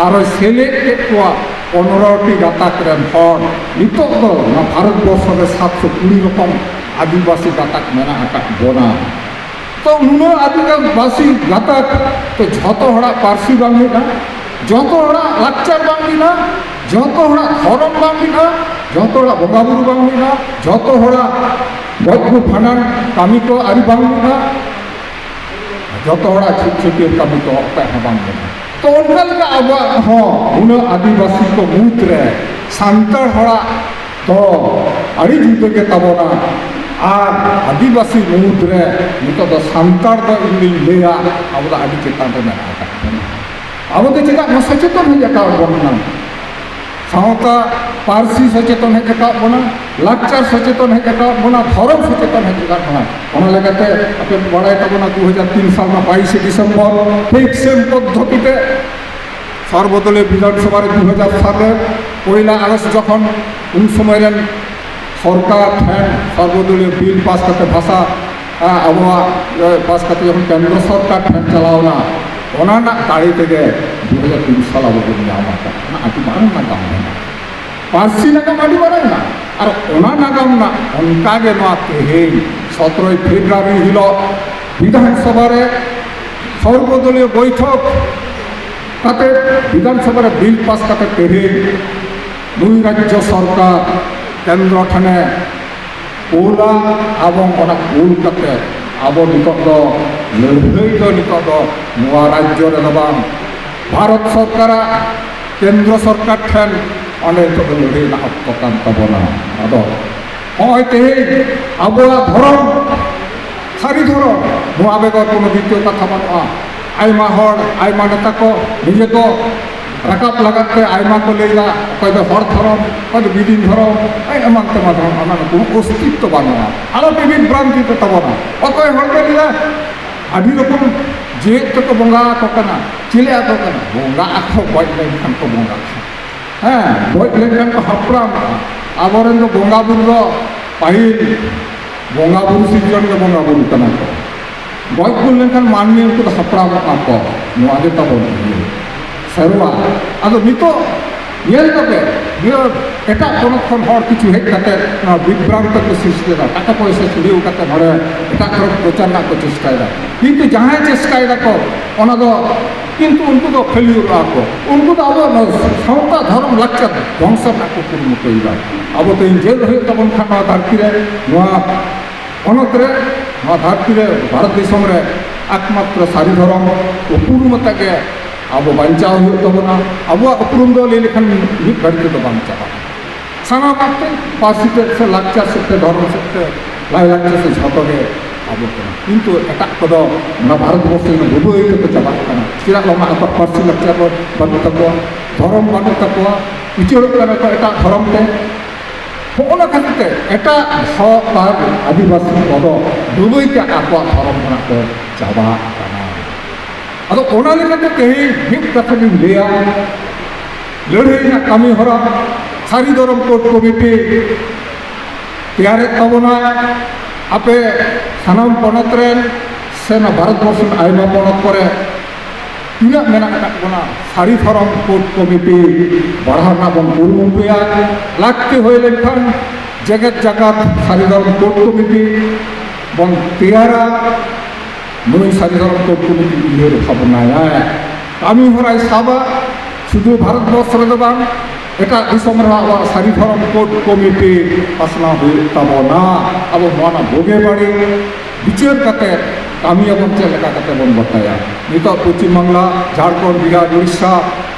ᱟᱨᱚᱭ ᱥᱮᱞᱮᱫ ᱠᱮᱫ ᱠᱚᱣᱟ᱾ ᱯᱚᱱᱨᱚ ᱴᱤ ᱜᱟᱛᱟᱠ ᱨᱮᱱ ᱦᱚᱲ᱾ ᱱᱤᱛᱚᱜ ᱫᱚ ᱱᱚᱣᱟ ᱵᱷᱟᱨᱚᱛ ᱵᱚᱨᱥᱚ ᱨᱮ ᱥᱟᱛᱥᱚ ᱠᱩᱲᱤ ᱨᱚᱠᱚᱢ ᱟᱹᱫᱤᱵᱟᱹᱥᱤ ᱜᱟᱛᱟᱠ ᱢᱮᱱᱟᱜ ᱟᱠᱟᱫ ᱵᱚᱱᱟ᱾ ᱛᱚ ᱩᱱᱟᱹᱜ ᱟᱹᱫᱤᱵᱟᱹᱥᱤ ᱜᱟᱛᱟᱠ ᱛᱚ ᱡᱷᱚᱛᱚ ᱦᱚᱲᱟᱜ ᱯᱟᱹᱨᱥᱤ ᱵᱟᱝ ᱢᱤᱫᱼᱟ, ᱡᱷᱚᱛᱚ ᱦᱚᱲᱟᱜ ᱞᱟᱠᱪᱟᱨ ᱵᱟᱝ ᱢᱤᱫᱼᱟ, ᱡᱷᱚᱛᱚ ᱦᱚᱲᱟᱜ ᱫᱷᱚᱨᱚᱢ ᱵᱟᱝ ᱢᱤᱫᱼᱟ, ᱡᱷᱚᱛᱚ ᱦᱚᱲᱟᱜ ᱵᱚᱸᱜᱟ ᱵᱩᱨᱩ ᱵᱟᱝ ᱢᱤᱫᱼᱟ, ᱡᱷᱚᱛᱚ ᱦᱚᱲᱟᱜ ᱜᱚᱡ ᱜᱩᱨ ᱵᱷᱟᱸᱰᱟᱱ ᱠᱟᱹᱢᱤ ᱠᱚ ᱟᱹᱨᱤ ᱵᱟᱝ ᱢᱤᱫᱼᱟ, ᱡᱷᱚᱛᱚ ᱦᱚᱲᱟᱜ ᱪᱷᱩᱛ ᱪᱷᱟᱹᱴᱭᱟᱹᱨ ᱠᱟᱹᱢᱤ ᱠᱚ ᱚᱠᱚᱭᱟᱜ ᱦᱚᱸ ᱵᱟᱝ ᱢᱤᱫᱼᱟ᱾ ᱛᱚ ᱚᱱᱠᱟ ᱞᱮᱠᱟ ᱟᱵᱚᱣᱟᱜ ᱦᱚᱸ ᱩᱱᱟᱹᱜ ᱟᱹᱫᱤᱵᱟᱹᱥᱤ ᱠᱚ ᱢᱩᱫᱽ ᱨᱮ ᱥᱟᱱᱛᱟᱲ ᱦᱚᱲᱟᱜ ᱫᱚ ᱟᱹᱰᱤ ᱡᱩᱫᱟᱹ ᱜᱮ ᱛᱟᱵᱚᱱᱟ᱾ ᱟᱨ ᱟᱹᱫᱤᱵᱟᱹᱥᱤ ᱢᱩᱫᱽ ᱨᱮ ᱱᱤᱛᱚᱜ ᱫᱚ ᱥᱟᱱᱛᱟᱲ ᱫᱚ ᱤᱧ ᱫᱩᱧ ᱞᱟᱹᱭᱟ ᱟᱵᱚ ᱫᱚ ᱟᱹᱰᱤ ᱪᱮᱛᱟᱱ ᱨᱮ ᱢᱮᱱᱟᱜ ᱟᱠᱟᱫ ᱵᱚᱱᱟ᱾ ᱟᱵᱚ ᱫᱚ ᱪᱮᱫᱟᱜ ᱵᱚᱱ ᱥᱚᱪᱮᱛᱚᱱ ᱦᱮᱡ ᱟᱠᱟᱫ ᱵᱚᱱᱟ? ᱥᱟᱶᱛᱟ ᱯᱟᱹᱨᱥᱤ ᱥᱚᱪᱮᱛᱚᱱ ᱦᱮᱡ ᱟᱠᱟᱫ ᱵᱚᱱᱟ, ᱞᱟᱠᱪᱟᱨ ᱥᱚᱪᱮᱛᱚᱱ ᱦᱮᱡ ᱟᱠᱟᱫ ᱵᱚᱱᱟ, ᱫᱷᱚᱨᱚᱢ ᱥᱚᱪᱮᱛᱚᱱ ᱦᱮᱡ ᱟᱠᱟᱫ ᱵᱚᱱᱟ᱾ ᱚᱱᱟ ᱞᱮᱠᱟᱛᱮ ᱟᱯᱮ ᱯᱮ ᱵᱟᱲᱟᱭ ᱛᱟᱵᱚᱱᱟ, ᱫᱩ ᱦᱟᱡᱟᱨ ᱛᱤᱱ ᱥᱟᱞ ᱨᱮᱱᱟᱜ ᱵᱟᱭᱤᱥᱮ ᱰᱤᱥᱮᱢᱵᱚᱨ ᱯᱷᱤᱠᱥ ᱥᱮᱢ ᱯᱚᱫᱽᱫᱷᱚᱛᱤ ᱛᱮ ᱥᱚᱨᱵᱚᱫᱚᱞᱤᱭᱚ ᱵᱤᱫᱷᱟᱱ ᱥᱚᱵᱷᱟ ᱨᱮ ᱫᱩ ᱦᱟᱡᱟᱨ ᱥᱟᱞ ᱨᱮ ᱯᱚᱭᱞᱟ ᱟᱜᱚᱥᱴ ᱡᱚᱠᱷᱚᱱ ᱩᱱ ᱥᱚᱢᱚᱭ ᱨᱮᱱ ᱥᱚᱨᱠᱟᱨ ᱴᱷᱮᱱ ᱥᱚᱨᱵᱚᱫᱚᱞᱤᱭᱚ ᱵᱤᱞ ᱯᱟᱥ ᱠᱟᱛᱮ ᱵᱷᱟᱥᱟ, ᱟ, ᱟᱵᱚᱣᱟᱜ, ᱮ, ᱯᱟᱥ ᱠᱟᱛᱮ ᱡᱚᱠᱷᱚᱱ ᱠᱮᱱᱫᱨᱚ ᱥᱚᱨᱠᱟᱨ ᱴᱷᱮᱱ ᱪᱟᱞᱟᱣ ᱮᱱᱟ, ᱚᱱᱟ ᱨᱮᱱᱟᱜ ᱫᱟᱲᱮ ᱛᱮᱜᱮ ᱫᱩ ᱦᱟᱡᱟᱨ ᱛᱤᱨᱤᱥ ᱥᱟᱞ ᱟᱵᱚ ᱵᱚᱱ ᱧᱟᱢ ᱟᱠᱟᱫᱟ᱾ ᱚᱱᱟ ᱟᱹᱰᱤ ᱢᱟᱨᱟᱝ ᱱᱟᱜᱟᱢ ᱢᱮᱱᱟᱜᱼᱟ᱾ ᱯᱟᱹᱨᱥᱤ ᱱᱟᱜᱟᱢ ᱟᱹᱰᱤ ᱢᱟᱨᱟᱝ ᱢᱮᱱᱟᱜᱼᱟ᱾ ᱟᱨ ᱚᱱᱟ ᱱᱟᱜᱟᱢ ᱨᱮᱱᱟᱜ ᱚᱱᱠᱟ ᱜᱮ ᱱᱚᱣᱟ ᱛᱮᱦᱮᱧ ᱥᱚᱛᱨᱚᱭ ᱯᱷᱮᱵᱽᱨᱩᱣᱟᱨᱤ ᱦᱤᱞᱳᱜ ᱵᱤᱫᱷᱟᱱ ᱥᱚᱵᱷᱟ ᱨᱮ ᱥᱚᱨᱵᱚᱫᱚᱞᱤᱭᱚ ᱵᱳᱭᱴᱷᱚᱠ ᱠᱟᱛᱮ, ᱵᱤᱫᱷᱟᱱ ᱥᱚᱵᱷᱟ ᱨᱮ ᱵᱤᱞ ᱯᱟᱥ ᱠᱟᱛᱮ ᱛᱮᱦᱮᱧ ᱱᱩᱭ ᱨᱟᱡᱽᱡᱚ ᱥᱚᱨᱠᱟᱨ ᱠᱮᱱᱫᱨᱚ ᱴᱷᱮᱱᱮ ᱠᱩᱞᱟ᱾ ᱮᱵᱚᱝ ᱚᱱᱟ ᱠᱩᱞ ᱠᱟᱛᱮ ᱟᱵᱚ ᱱᱤᱛᱚᱜ ᱫᱚ ᱞᱟᱹᱲᱦᱟᱹᱭ ᱫᱚ ᱱᱤᱛᱚᱜ ᱫᱚ ᱱᱚᱣᱟ ᱨᱟᱡᱽᱡᱚ ᱨᱮᱫᱚ ᱵᱟᱝ, ᱵᱷᱟᱨᱚᱛ ᱥᱚᱨᱠᱟᱨᱟᱜ, ᱠᱮᱱᱫᱨᱚ ᱥᱚᱨᱠᱟᱨ ᱴᱷᱮᱱ ᱚᱸᱰᱮ ᱱᱤᱛᱚᱜ ᱫᱚ ᱞᱟᱹᱲᱦᱟᱹᱭ ᱨᱮᱱᱟᱜ ᱚᱠᱛᱚ ᱠᱟᱱ ᱛᱟᱵᱚᱱᱟ᱾ ᱟᱫᱚ ᱱᱚᱜᱼᱚᱭ ᱛᱮᱦᱮᱧ ᱟᱵᱚᱣᱟᱜ ᱫᱷᱚᱨᱚᱢ, ᱥᱟᱹᱨᱤ ᱫᱷᱚᱨᱚᱢ, ᱱᱚᱣᱟ ᱵᱮᱜᱚᱨ ᱠᱳᱱᱳ ᱫᱤᱛᱤᱭᱚ ᱠᱟᱛᱷᱟ ᱵᱟᱹᱱᱩᱜᱼᱟ᱾ ᱟᱭᱢᱟ ᱦᱚᱲ, ᱟᱭᱢᱟ ᱱᱮᱛᱟ ᱠᱚ ᱱᱤᱡᱮ ᱠᱚ ᱨᱟᱠᱟᱵ ᱞᱟᱜᱟᱫ ᱛᱮ ᱟᱭᱢᱟ ᱠᱚ ᱞᱟᱹᱭᱫᱟ, ᱚᱠᱚᱭ ᱫᱚ ᱦᱚᱲ ᱫᱷᱚᱨᱚᱢ, ᱚᱠᱚᱭ ᱫᱚ ᱵᱤᱫᱤᱱ ᱫᱷᱚᱨᱚᱢ, ᱚᱠᱚᱭ ᱫᱚ ᱮᱢᱟᱱ ᱛᱮᱢᱟᱱ ᱫᱷᱚᱨᱚᱢ, ᱚᱱᱟ ᱨᱮᱱᱟᱜ ᱠᱳᱱᱳ ᱚᱥᱛᱤᱛᱛᱚ ᱵᱟᱹᱱᱩᱜᱼᱟ᱾ ᱟᱞᱚ ᱯᱮ ᱵᱤᱵᱷᱨᱟᱱᱛᱤ ᱛᱟᱵᱚᱱᱟ᱾ ᱚᱠᱚᱭ ᱦᱚᱲ ᱠᱚ ᱞᱟᱹᱭᱫᱟ ᱟᱹᱰᱤ ᱨᱚᱠᱚᱢ ᱡᱮᱣᱮᱫ ᱛᱮᱠᱚ ᱵᱚᱸᱜᱟ ᱟᱠᱚ ᱠᱟᱱᱟ, ᱪᱮᱞᱮ ᱟᱠᱚ ᱠᱟᱱᱟ, ᱵᱚᱸᱜᱟ ᱟᱠᱚ, ᱜᱚᱡ ᱞᱮᱱᱠᱷᱟᱱ ᱠᱚ ᱵᱚᱸᱜᱟ᱾ ᱦᱮᱸ, ᱜᱚᱡ ᱞᱮᱱᱠᱷᱟᱱ ᱠᱚ ᱦᱟᱯᱲᱟᱢᱚᱜᱼᱟ᱾ ᱟᱵᱚᱨᱮᱱ ᱫᱚ ᱵᱚᱸᱜᱟ ᱵᱩᱨᱩ ᱫᱚ ᱯᱟᱹᱦᱤᱞ ᱵᱚᱸᱜᱟ ᱵᱩᱨᱩ ᱥᱤᱨᱡᱚᱱ ᱜᱮ ᱵᱚᱸᱜᱟ ᱵᱩᱨᱩ ᱠᱟᱱᱟ ᱠᱚ᱾ ᱜᱚᱡ ᱜᱩᱨ ᱞᱮᱱᱠᱷᱟᱱ ᱢᱟᱹᱱᱢᱤ ᱩᱱᱠᱩ ᱫᱚ ᱦᱟᱯᱲᱟᱢᱚᱜᱼᱟ ᱠᱚ᱾ ᱱᱚᱣᱟ ᱜᱮ ᱛᱟᱵᱚᱱ ᱤᱭᱟᱹ, ᱥᱮᱨᱣᱟ᱾ ᱟᱫᱚ ᱱᱤᱛᱚᱜ ᱧᱮᱞ ᱠᱟᱛᱮ ᱱᱤᱭᱟᱹ ᱮᱴᱟᱜ ᱯᱚᱱᱚᱛ ᱠᱷᱚᱱ ᱦᱚᱲ ᱠᱤᱪᱷᱩ ᱦᱮᱡ ᱠᱟᱛᱮ ᱱᱚᱣᱟ ᱵᱤᱵᱷᱨᱟᱱᱛᱚ ᱠᱚ ᱥᱨᱤᱥᱴᱤᱭᱮᱫᱟ, ᱴᱟᱠᱟ ᱯᱚᱭᱥᱟ ᱪᱷᱩᱲᱭᱟᱹᱣ ᱠᱟᱛᱮ ᱱᱚᱰᱮ ᱮᱴᱟᱜ ᱫᱷᱚᱨᱚᱢ ᱯᱨᱚᱪᱟᱨ ᱨᱮᱱᱟᱜ ᱠᱚ ᱪᱮᱥᱴᱟᱭᱮᱫᱟ᱾ ᱠᱤᱱᱛᱩ ᱡᱟᱦᱟᱸᱭ ᱪᱮᱥᱴᱟᱭ ᱫᱟᱠᱚ, ᱚᱱᱟ ᱫᱚ ᱠᱤᱱᱛᱩ ᱩᱱᱠᱩ ᱫᱚ ᱯᱷᱮᱞᱤᱭᱩᱨᱚᱜᱼᱟ ᱠᱚ᱾ ᱩᱱᱠᱩ ᱫᱚ ᱟᱵᱚ ᱱᱚᱣᱟ ᱥᱟᱶᱛᱟ ᱫᱷᱚᱨᱚᱢ ᱞᱟᱠᱪᱟᱨ ᱫᱷᱚᱝᱥᱚ ᱨᱮᱱᱟᱜ ᱠᱚ ᱠᱩᱨᱩᱢᱩᱴᱩᱭᱮᱫᱟ᱾ ᱟᱵᱚ ᱛᱮᱦᱮᱧ ᱡᱮᱞ ᱦᱩᱭᱩᱜ ᱛᱟᱵᱚᱱ ᱠᱷᱟᱱ ᱱᱚᱣᱟ ᱫᱷᱟᱹᱨᱛᱤ ᱨᱮ, ᱱᱚᱣᱟ ᱯᱚᱱᱚᱛ ᱨᱮ, ᱱᱚᱣᱟ ᱫᱷᱟᱹᱨᱛᱤ ᱨᱮ, ᱵᱷᱟᱨᱚᱛ ᱫᱤᱥᱚᱢ ᱨᱮ ᱮᱠᱢᱟᱛᱨᱚ ᱥᱟᱹᱨᱤ ᱫᱷᱚᱨᱚᱢ ᱩᱯᱨᱩᱢ ᱟᱛᱮ ᱜᱮ ᱟᱵᱚ ᱵᱟᱧᱪᱟᱣ ᱦᱩᱭᱩᱜ ᱛᱟᱵᱚᱱᱟ᱾ ᱟᱵᱚᱣᱟᱜ ᱩᱯᱨᱩᱢ ᱫᱚ ᱞᱟᱹᱭ ᱞᱮᱠᱷᱟᱱ ᱢᱤᱫ ᱜᱷᱟᱹᱲᱤ ᱛᱮᱫᱚ ᱵᱟᱝ ᱪᱟᱵᱟᱜᱼᱟ᱾ ᱥᱟᱱᱟᱢᱟᱜ ᱛᱮ, ᱯᱟᱹᱨᱥᱤ ᱛᱮ ᱥᱮ ᱞᱟᱠᱪᱟᱨ ᱥᱮᱫ ᱛᱮ, ᱫᱷᱚᱨᱚᱢ ᱥᱮᱫ ᱛᱮ, ᱞᱟᱭᱼᱞᱟᱠᱪᱟᱨ ᱥᱮᱫ ᱡᱷᱚᱛᱚ ᱜᱮ ᱟᱵᱚ ᱠᱟᱱᱟ᱾ ᱠᱤᱱᱛᱩ ᱮᱴᱟᱜ ᱠᱚᱫᱚ ᱚᱱᱟ ᱵᱷᱟᱨᱚᱛ ᱵᱚᱨᱥᱚ ᱨᱮ ᱰᱩᱵᱟᱹᱭ ᱛᱮᱠᱚ ᱪᱟᱵᱟᱜ ᱠᱟᱱᱟ᱾ ᱪᱮᱫᱟᱜ ᱵᱟᱝ ᱟᱠᱚᱣᱟᱜ ᱯᱟᱹᱨᱥᱤ ᱞᱟᱠᱪᱟᱨ ᱵᱟᱹᱱᱩᱜ ᱛᱟᱠᱚᱣᱟ, ᱫᱷᱚᱨᱚᱢ ᱵᱟᱹᱱᱩᱜ ᱛᱟᱠᱚᱣᱟ, ᱩᱪᱟᱹᱲᱚᱜ ᱠᱟᱱᱟ ᱠᱚ ᱮᱴᱟᱜ ᱫᱷᱚᱨᱚᱢ ᱛᱮ᱾ ᱦᱚᱸᱜᱼᱚ ᱱᱟ ᱠᱷᱟᱹᱛᱤᱨ ᱛᱮ ᱮᱴᱟᱜ ᱦᱚᱲ ᱟᱨ ᱟᱹᱫᱤᱵᱟᱹᱥᱤ ᱠᱚᱫᱚ ᱰᱩᱵᱟᱹᱭ ᱛᱮ ᱟᱠᱚᱣᱟᱜ ᱫᱷᱚᱨᱚᱢ ᱠᱷᱚᱱᱟᱜ ᱠᱚ ᱪᱟᱵᱟᱜ ᱠᱟᱱᱟ᱾ ᱟᱫᱚ ᱚᱱᱟ ᱞᱮᱠᱟᱛᱮ ᱛᱮᱦᱮᱧ ᱢᱤᱫ ᱠᱟᱛᱷᱟ ᱞᱤᱧ ᱞᱟᱹᱭᱟ, ᱞᱟᱹᱲᱦᱟᱹᱭ ᱨᱮᱱᱟᱜ ᱠᱟᱹᱢᱤ ᱦᱚᱨᱟ ᱥᱟᱹᱨᱤ ᱫᱷᱚᱨᱚᱢ ᱠᱳᱰ ᱠᱚᱢᱤᱴᱤ ᱛᱮᱭᱟᱨᱮᱫ ᱛᱟᱵᱚᱱᱟ᱾ ᱟᱯᱮ ᱥᱟᱱᱟᱢ ᱯᱚᱱᱚᱛ ᱨᱮᱱ ᱥᱮ ᱱᱚᱣᱟ ᱵᱷᱟᱨᱚᱛ ᱵᱚᱨᱥᱚ ᱨᱮᱱᱟᱜ ᱟᱭᱢᱟ ᱯᱚᱱᱚᱛ ᱠᱚᱨᱮ ᱛᱤᱱᱟᱹᱜ ᱢᱮᱱᱟᱜ ᱟᱠᱟᱫ ᱵᱚᱱᱟ, ᱥᱟᱹᱨᱤ ᱫᱷᱚᱨᱚᱢ ᱠᱳᱰ ᱠᱚᱢᱤᱴᱤ ᱵᱟᱲᱦᱟᱣ ᱨᱮᱱᱟᱜ ᱵᱚᱱ ᱠᱩᱨᱩᱢᱩᱴᱩᱭᱟ᱾ ᱞᱟᱹᱠᱛᱤ ᱦᱩᱭ ᱞᱮᱱᱠᱷᱟᱱ ᱡᱮᱜᱮᱛ ᱡᱟᱠᱟᱛ ᱥᱟᱹᱨᱤ ᱫᱷᱚᱨᱚᱢ ᱠᱳᱰ ᱠᱚᱢᱤᱴᱤ ᱵᱚᱱ ᱛᱮᱭᱟᱨᱟ᱾ ᱱᱩᱭ ᱥᱟᱹᱨᱤ ᱫᱷᱚᱨᱚᱢ ᱠᱳᱰ ᱠᱚᱢᱤᱴᱤ ᱩᱭᱦᱟᱹᱨ ᱵᱷᱟᱵᱽᱱᱟᱭᱟᱭ, ᱠᱟᱹᱢᱤ ᱦᱚᱨᱟᱭ ᱥᱟᱵᱟ᱾ ᱥᱩᱫᱷᱩ ᱵᱷᱟᱨᱚᱛ ᱵᱚᱨᱥᱚ ᱨᱮᱫᱚ ᱵᱟᱝ, ᱮᱴᱟᱜ ᱫᱤᱥᱚᱢ ᱨᱮᱦᱚᱸ ᱟᱵᱚᱣᱟᱜ ᱥᱟᱹᱨᱤ ᱫᱷᱚᱨᱚᱢ ᱠᱳᱰ ᱠᱚᱢᱤᱴᱤ ᱯᱟᱥᱱᱟᱣ ᱦᱩᱭᱩᱜ ᱛᱟᱵᱚᱱᱟ᱾ ᱟᱵᱚ ᱱᱚᱣᱟ ᱨᱮᱱᱟᱜ ᱵᱩᱜᱤ ᱵᱟᱹᱲᱤᱡ ᱵᱤᱪᱟᱹᱨ ᱠᱟᱛᱮ ᱠᱟᱹᱢᱤᱭᱟᱵᱚᱱ, ᱪᱮᱫ ᱞᱮᱠᱟ ᱠᱟᱛᱮ ᱵᱚᱱ ᱵᱟᱛᱟᱭᱟ᱾ ᱱᱤᱛᱚᱜ ᱯᱚᱪᱷᱤᱢ ᱵᱟᱝᱞᱟ, ᱡᱷᱟᱲᱠᱷᱚᱸᱰ, ᱵᱤᱦᱟᱨ, ᱩᱲᱤᱥᱥᱟ,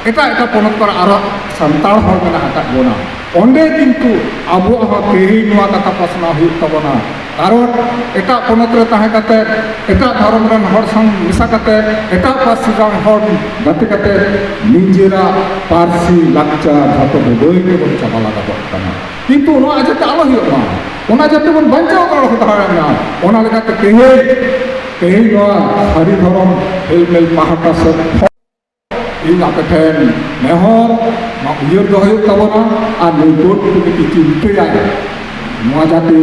ᱮᱴᱟᱜ ᱮᱴᱟᱜ ᱯᱚᱱᱚᱛ ᱠᱚᱨᱮ ᱟᱨᱚ ᱥᱟᱱᱛᱟᱲ ᱦᱚᱲ ᱢᱮᱱᱟᱜ ᱟᱠᱟᱫ ᱵᱚᱱᱟ᱾ ᱚᱸᱰᱮ ᱠᱤᱱᱛᱩ ᱟᱵᱚᱣᱟᱜ ᱦᱚᱸ ᱛᱮᱦᱮᱧ ᱱᱚᱣᱟ ᱠᱟᱛᱷᱟ ᱯᱟᱥᱱᱟᱣ ᱦᱩᱭᱩᱜ ᱛᱟᱵᱚᱱᱟ᱾ ᱠᱟᱨᱚᱱ ᱮᱴᱟᱜ ᱯᱚᱱᱚᱛ ᱨᱮ ᱛᱟᱦᱮᱸ ᱠᱟᱛᱮ, ᱮᱴᱟᱜ ᱫᱷᱚᱨᱚᱢ ᱨᱮᱱ ᱦᱚᱲ ᱥᱟᱶ ᱢᱮᱥᱟ ᱠᱟᱛᱮ, ᱮᱴᱟᱜ ᱯᱟᱹᱨᱥᱤ ᱨᱮᱱ ᱦᱚᱲ ᱜᱟᱛᱮ ᱠᱟᱛᱮ ᱱᱤᱡᱮᱨᱟᱜ ᱯᱟᱹᱨᱥᱤ ᱞᱟᱠᱪᱟᱨ ᱡᱷᱚᱛᱚ ᱵᱟᱹᱭ ᱵᱟᱹᱭ ᱛᱮᱵᱚᱱ ᱪᱟᱵᱟ ᱞᱟᱜᱟᱣᱚᱜ ᱠᱟᱱᱟ᱾ ᱠᱤᱱᱛᱩ ᱱᱚᱣᱟ ᱡᱟᱛᱮ ᱟᱞᱚ ᱦᱩᱭᱩᱜ ᱢᱟ, ᱚᱱᱟ ᱡᱟᱛᱮ ᱵᱚᱱ ᱵᱟᱧᱪᱟᱣ ᱫᱚᱦᱚ ᱫᱟᱲᱮᱭᱟᱜ ᱢᱟ, ᱚᱱᱟ ᱞᱮᱠᱟᱛᱮ ᱛᱮᱦᱮᱧ, ᱛᱮᱦᱮᱧ ᱱᱚᱣᱟ ᱥᱟᱹᱨᱤ ᱫᱷᱚᱨᱚᱢ ᱦᱮᱞᱢᱮᱞ ᱯᱟᱦᱴᱟ ᱥᱮᱫ ᱠᱷᱚᱱ ᱤᱧ ᱟᱯᱮ ᱴᱷᱮᱱ ᱱᱮᱦᱚᱨ, ᱱᱚᱣᱟ ᱩᱭᱦᱟᱹᱨ ᱫᱚᱦᱚ ᱦᱩᱭᱩᱜ ᱛᱟᱵᱚᱱᱟ᱾ ᱟᱨ ᱱᱩᱭ ᱵᱳᱨᱰ ᱠᱚᱢᱤᱴᱤ ᱪᱤᱱᱛᱟᱹᱭᱟ, ᱱᱚᱣᱟ ᱡᱟᱛᱮ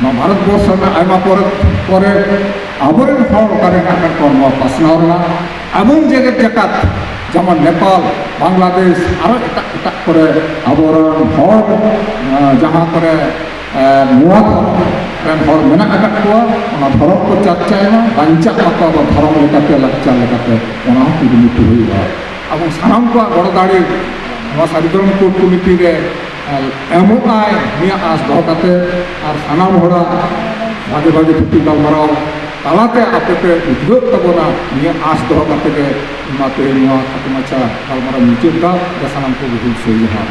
ᱱᱚᱣᱟ ᱵᱷᱟᱨᱚᱛ ᱵᱚᱨᱥᱚ ᱨᱮᱱᱟᱜ ᱟᱭᱢᱟ ᱯᱚᱨᱚᱵᱽ ᱠᱚᱨᱮ ᱟᱵᱚᱨᱮᱱ ᱦᱚᱲ ᱚᱠᱟᱨᱮ ᱦᱮᱱᱟᱜ ᱟᱠᱟᱫ ᱠᱚᱣᱟ, ᱱᱚᱣᱟ ᱯᱟᱥᱱᱟᱣ ᱨᱮᱱᱟᱜ, ᱮᱵᱚᱝ ᱡᱮᱜᱮᱛ ᱡᱟᱠᱟᱛ, ᱡᱮᱢᱚᱱ ᱱᱮᱯᱟᱞ, ᱵᱟᱝᱞᱟᱫᱮᱥ, ᱟᱨᱚ ᱮᱴᱟᱜ ᱮᱴᱟᱜ ᱠᱚᱨᱮ ᱟᱵᱚᱨᱮᱱ ᱦᱚᱲ, ᱟᱸ, ᱡᱟᱦᱟᱸ ᱠᱚᱨᱮ, ᱟᱸ, ᱱᱚᱣᱟ ᱫᱷᱚᱨᱚᱢ ᱨᱮᱱ ᱦᱚᱲ ᱢᱮᱱᱟᱜ ᱟᱠᱟᱫ ᱠᱚᱣᱟ, ᱚᱱᱟ ᱫᱷᱚᱨᱚᱢ ᱠᱚ ᱪᱟᱨᱪᱟᱭ ᱢᱟ, ᱵᱟᱧᱪᱟᱜ ᱢᱟᱠᱚ ᱟᱵᱚ ᱫᱷᱚᱨᱚᱢ ᱞᱮᱠᱟᱛᱮ, ᱞᱟᱠᱪᱟᱨ ᱞᱮᱠᱟᱛᱮ, ᱚᱱᱟ ᱦᱚᱸ ᱠᱩᱨᱩᱢᱩᱴᱩ ᱦᱩᱭᱩᱜᱼᱟ᱾ ᱟᱵᱚ ᱥᱟᱱᱟᱢ ᱠᱚᱣᱟᱜ ᱜᱚᱲᱚ ᱫᱟᱲᱮ ᱱᱚᱣᱟ ᱥᱟᱹᱨᱤ ᱫᱷᱚᱨᱚᱢ ᱠᱳᱰ ᱠᱚᱢᱤᱴᱤ ᱨᱮ ᱮᱢᱚᱜ ᱟᱭ, ᱱᱤᱭᱟᱹ ᱟᱸᱥ ᱫᱚᱦᱚ ᱠᱟᱛᱮ ᱟᱨ ᱥᱟᱱᱟᱢ ᱦᱚᱲᱟᱜ ᱵᱷᱟᱜᱮ ᱵᱷᱟᱜᱮ ᱛᱷᱩᱛᱤ ᱜᱟᱞᱢᱟᱨᱟᱣ ᱛᱟᱞᱟᱛᱮ ᱟᱯᱮ ᱯᱮ ᱩᱫᱽᱜᱟᱹᱜ ᱛᱟᱵᱚᱱᱟ, ᱱᱤᱭᱟᱹ ᱟᱸᱥ ᱫᱚᱦᱚ ᱠᱟᱛᱮ ᱜᱮ ᱤᱧ ᱢᱟ ᱛᱮᱦᱮᱧ ᱱᱚᱣᱟ ᱠᱷᱟᱴᱚ ᱢᱟᱪᱷᱟ ᱜᱟᱞᱢᱟᱨᱟᱣ ᱢᱩᱪᱟᱹᱫ ᱮᱫᱟ᱾ ᱥᱟᱱᱟᱢ ᱠᱚᱜᱮ ᱦᱩᱞ ᱥᱟᱹᱭ ᱡᱚᱦᱟᱨ᱾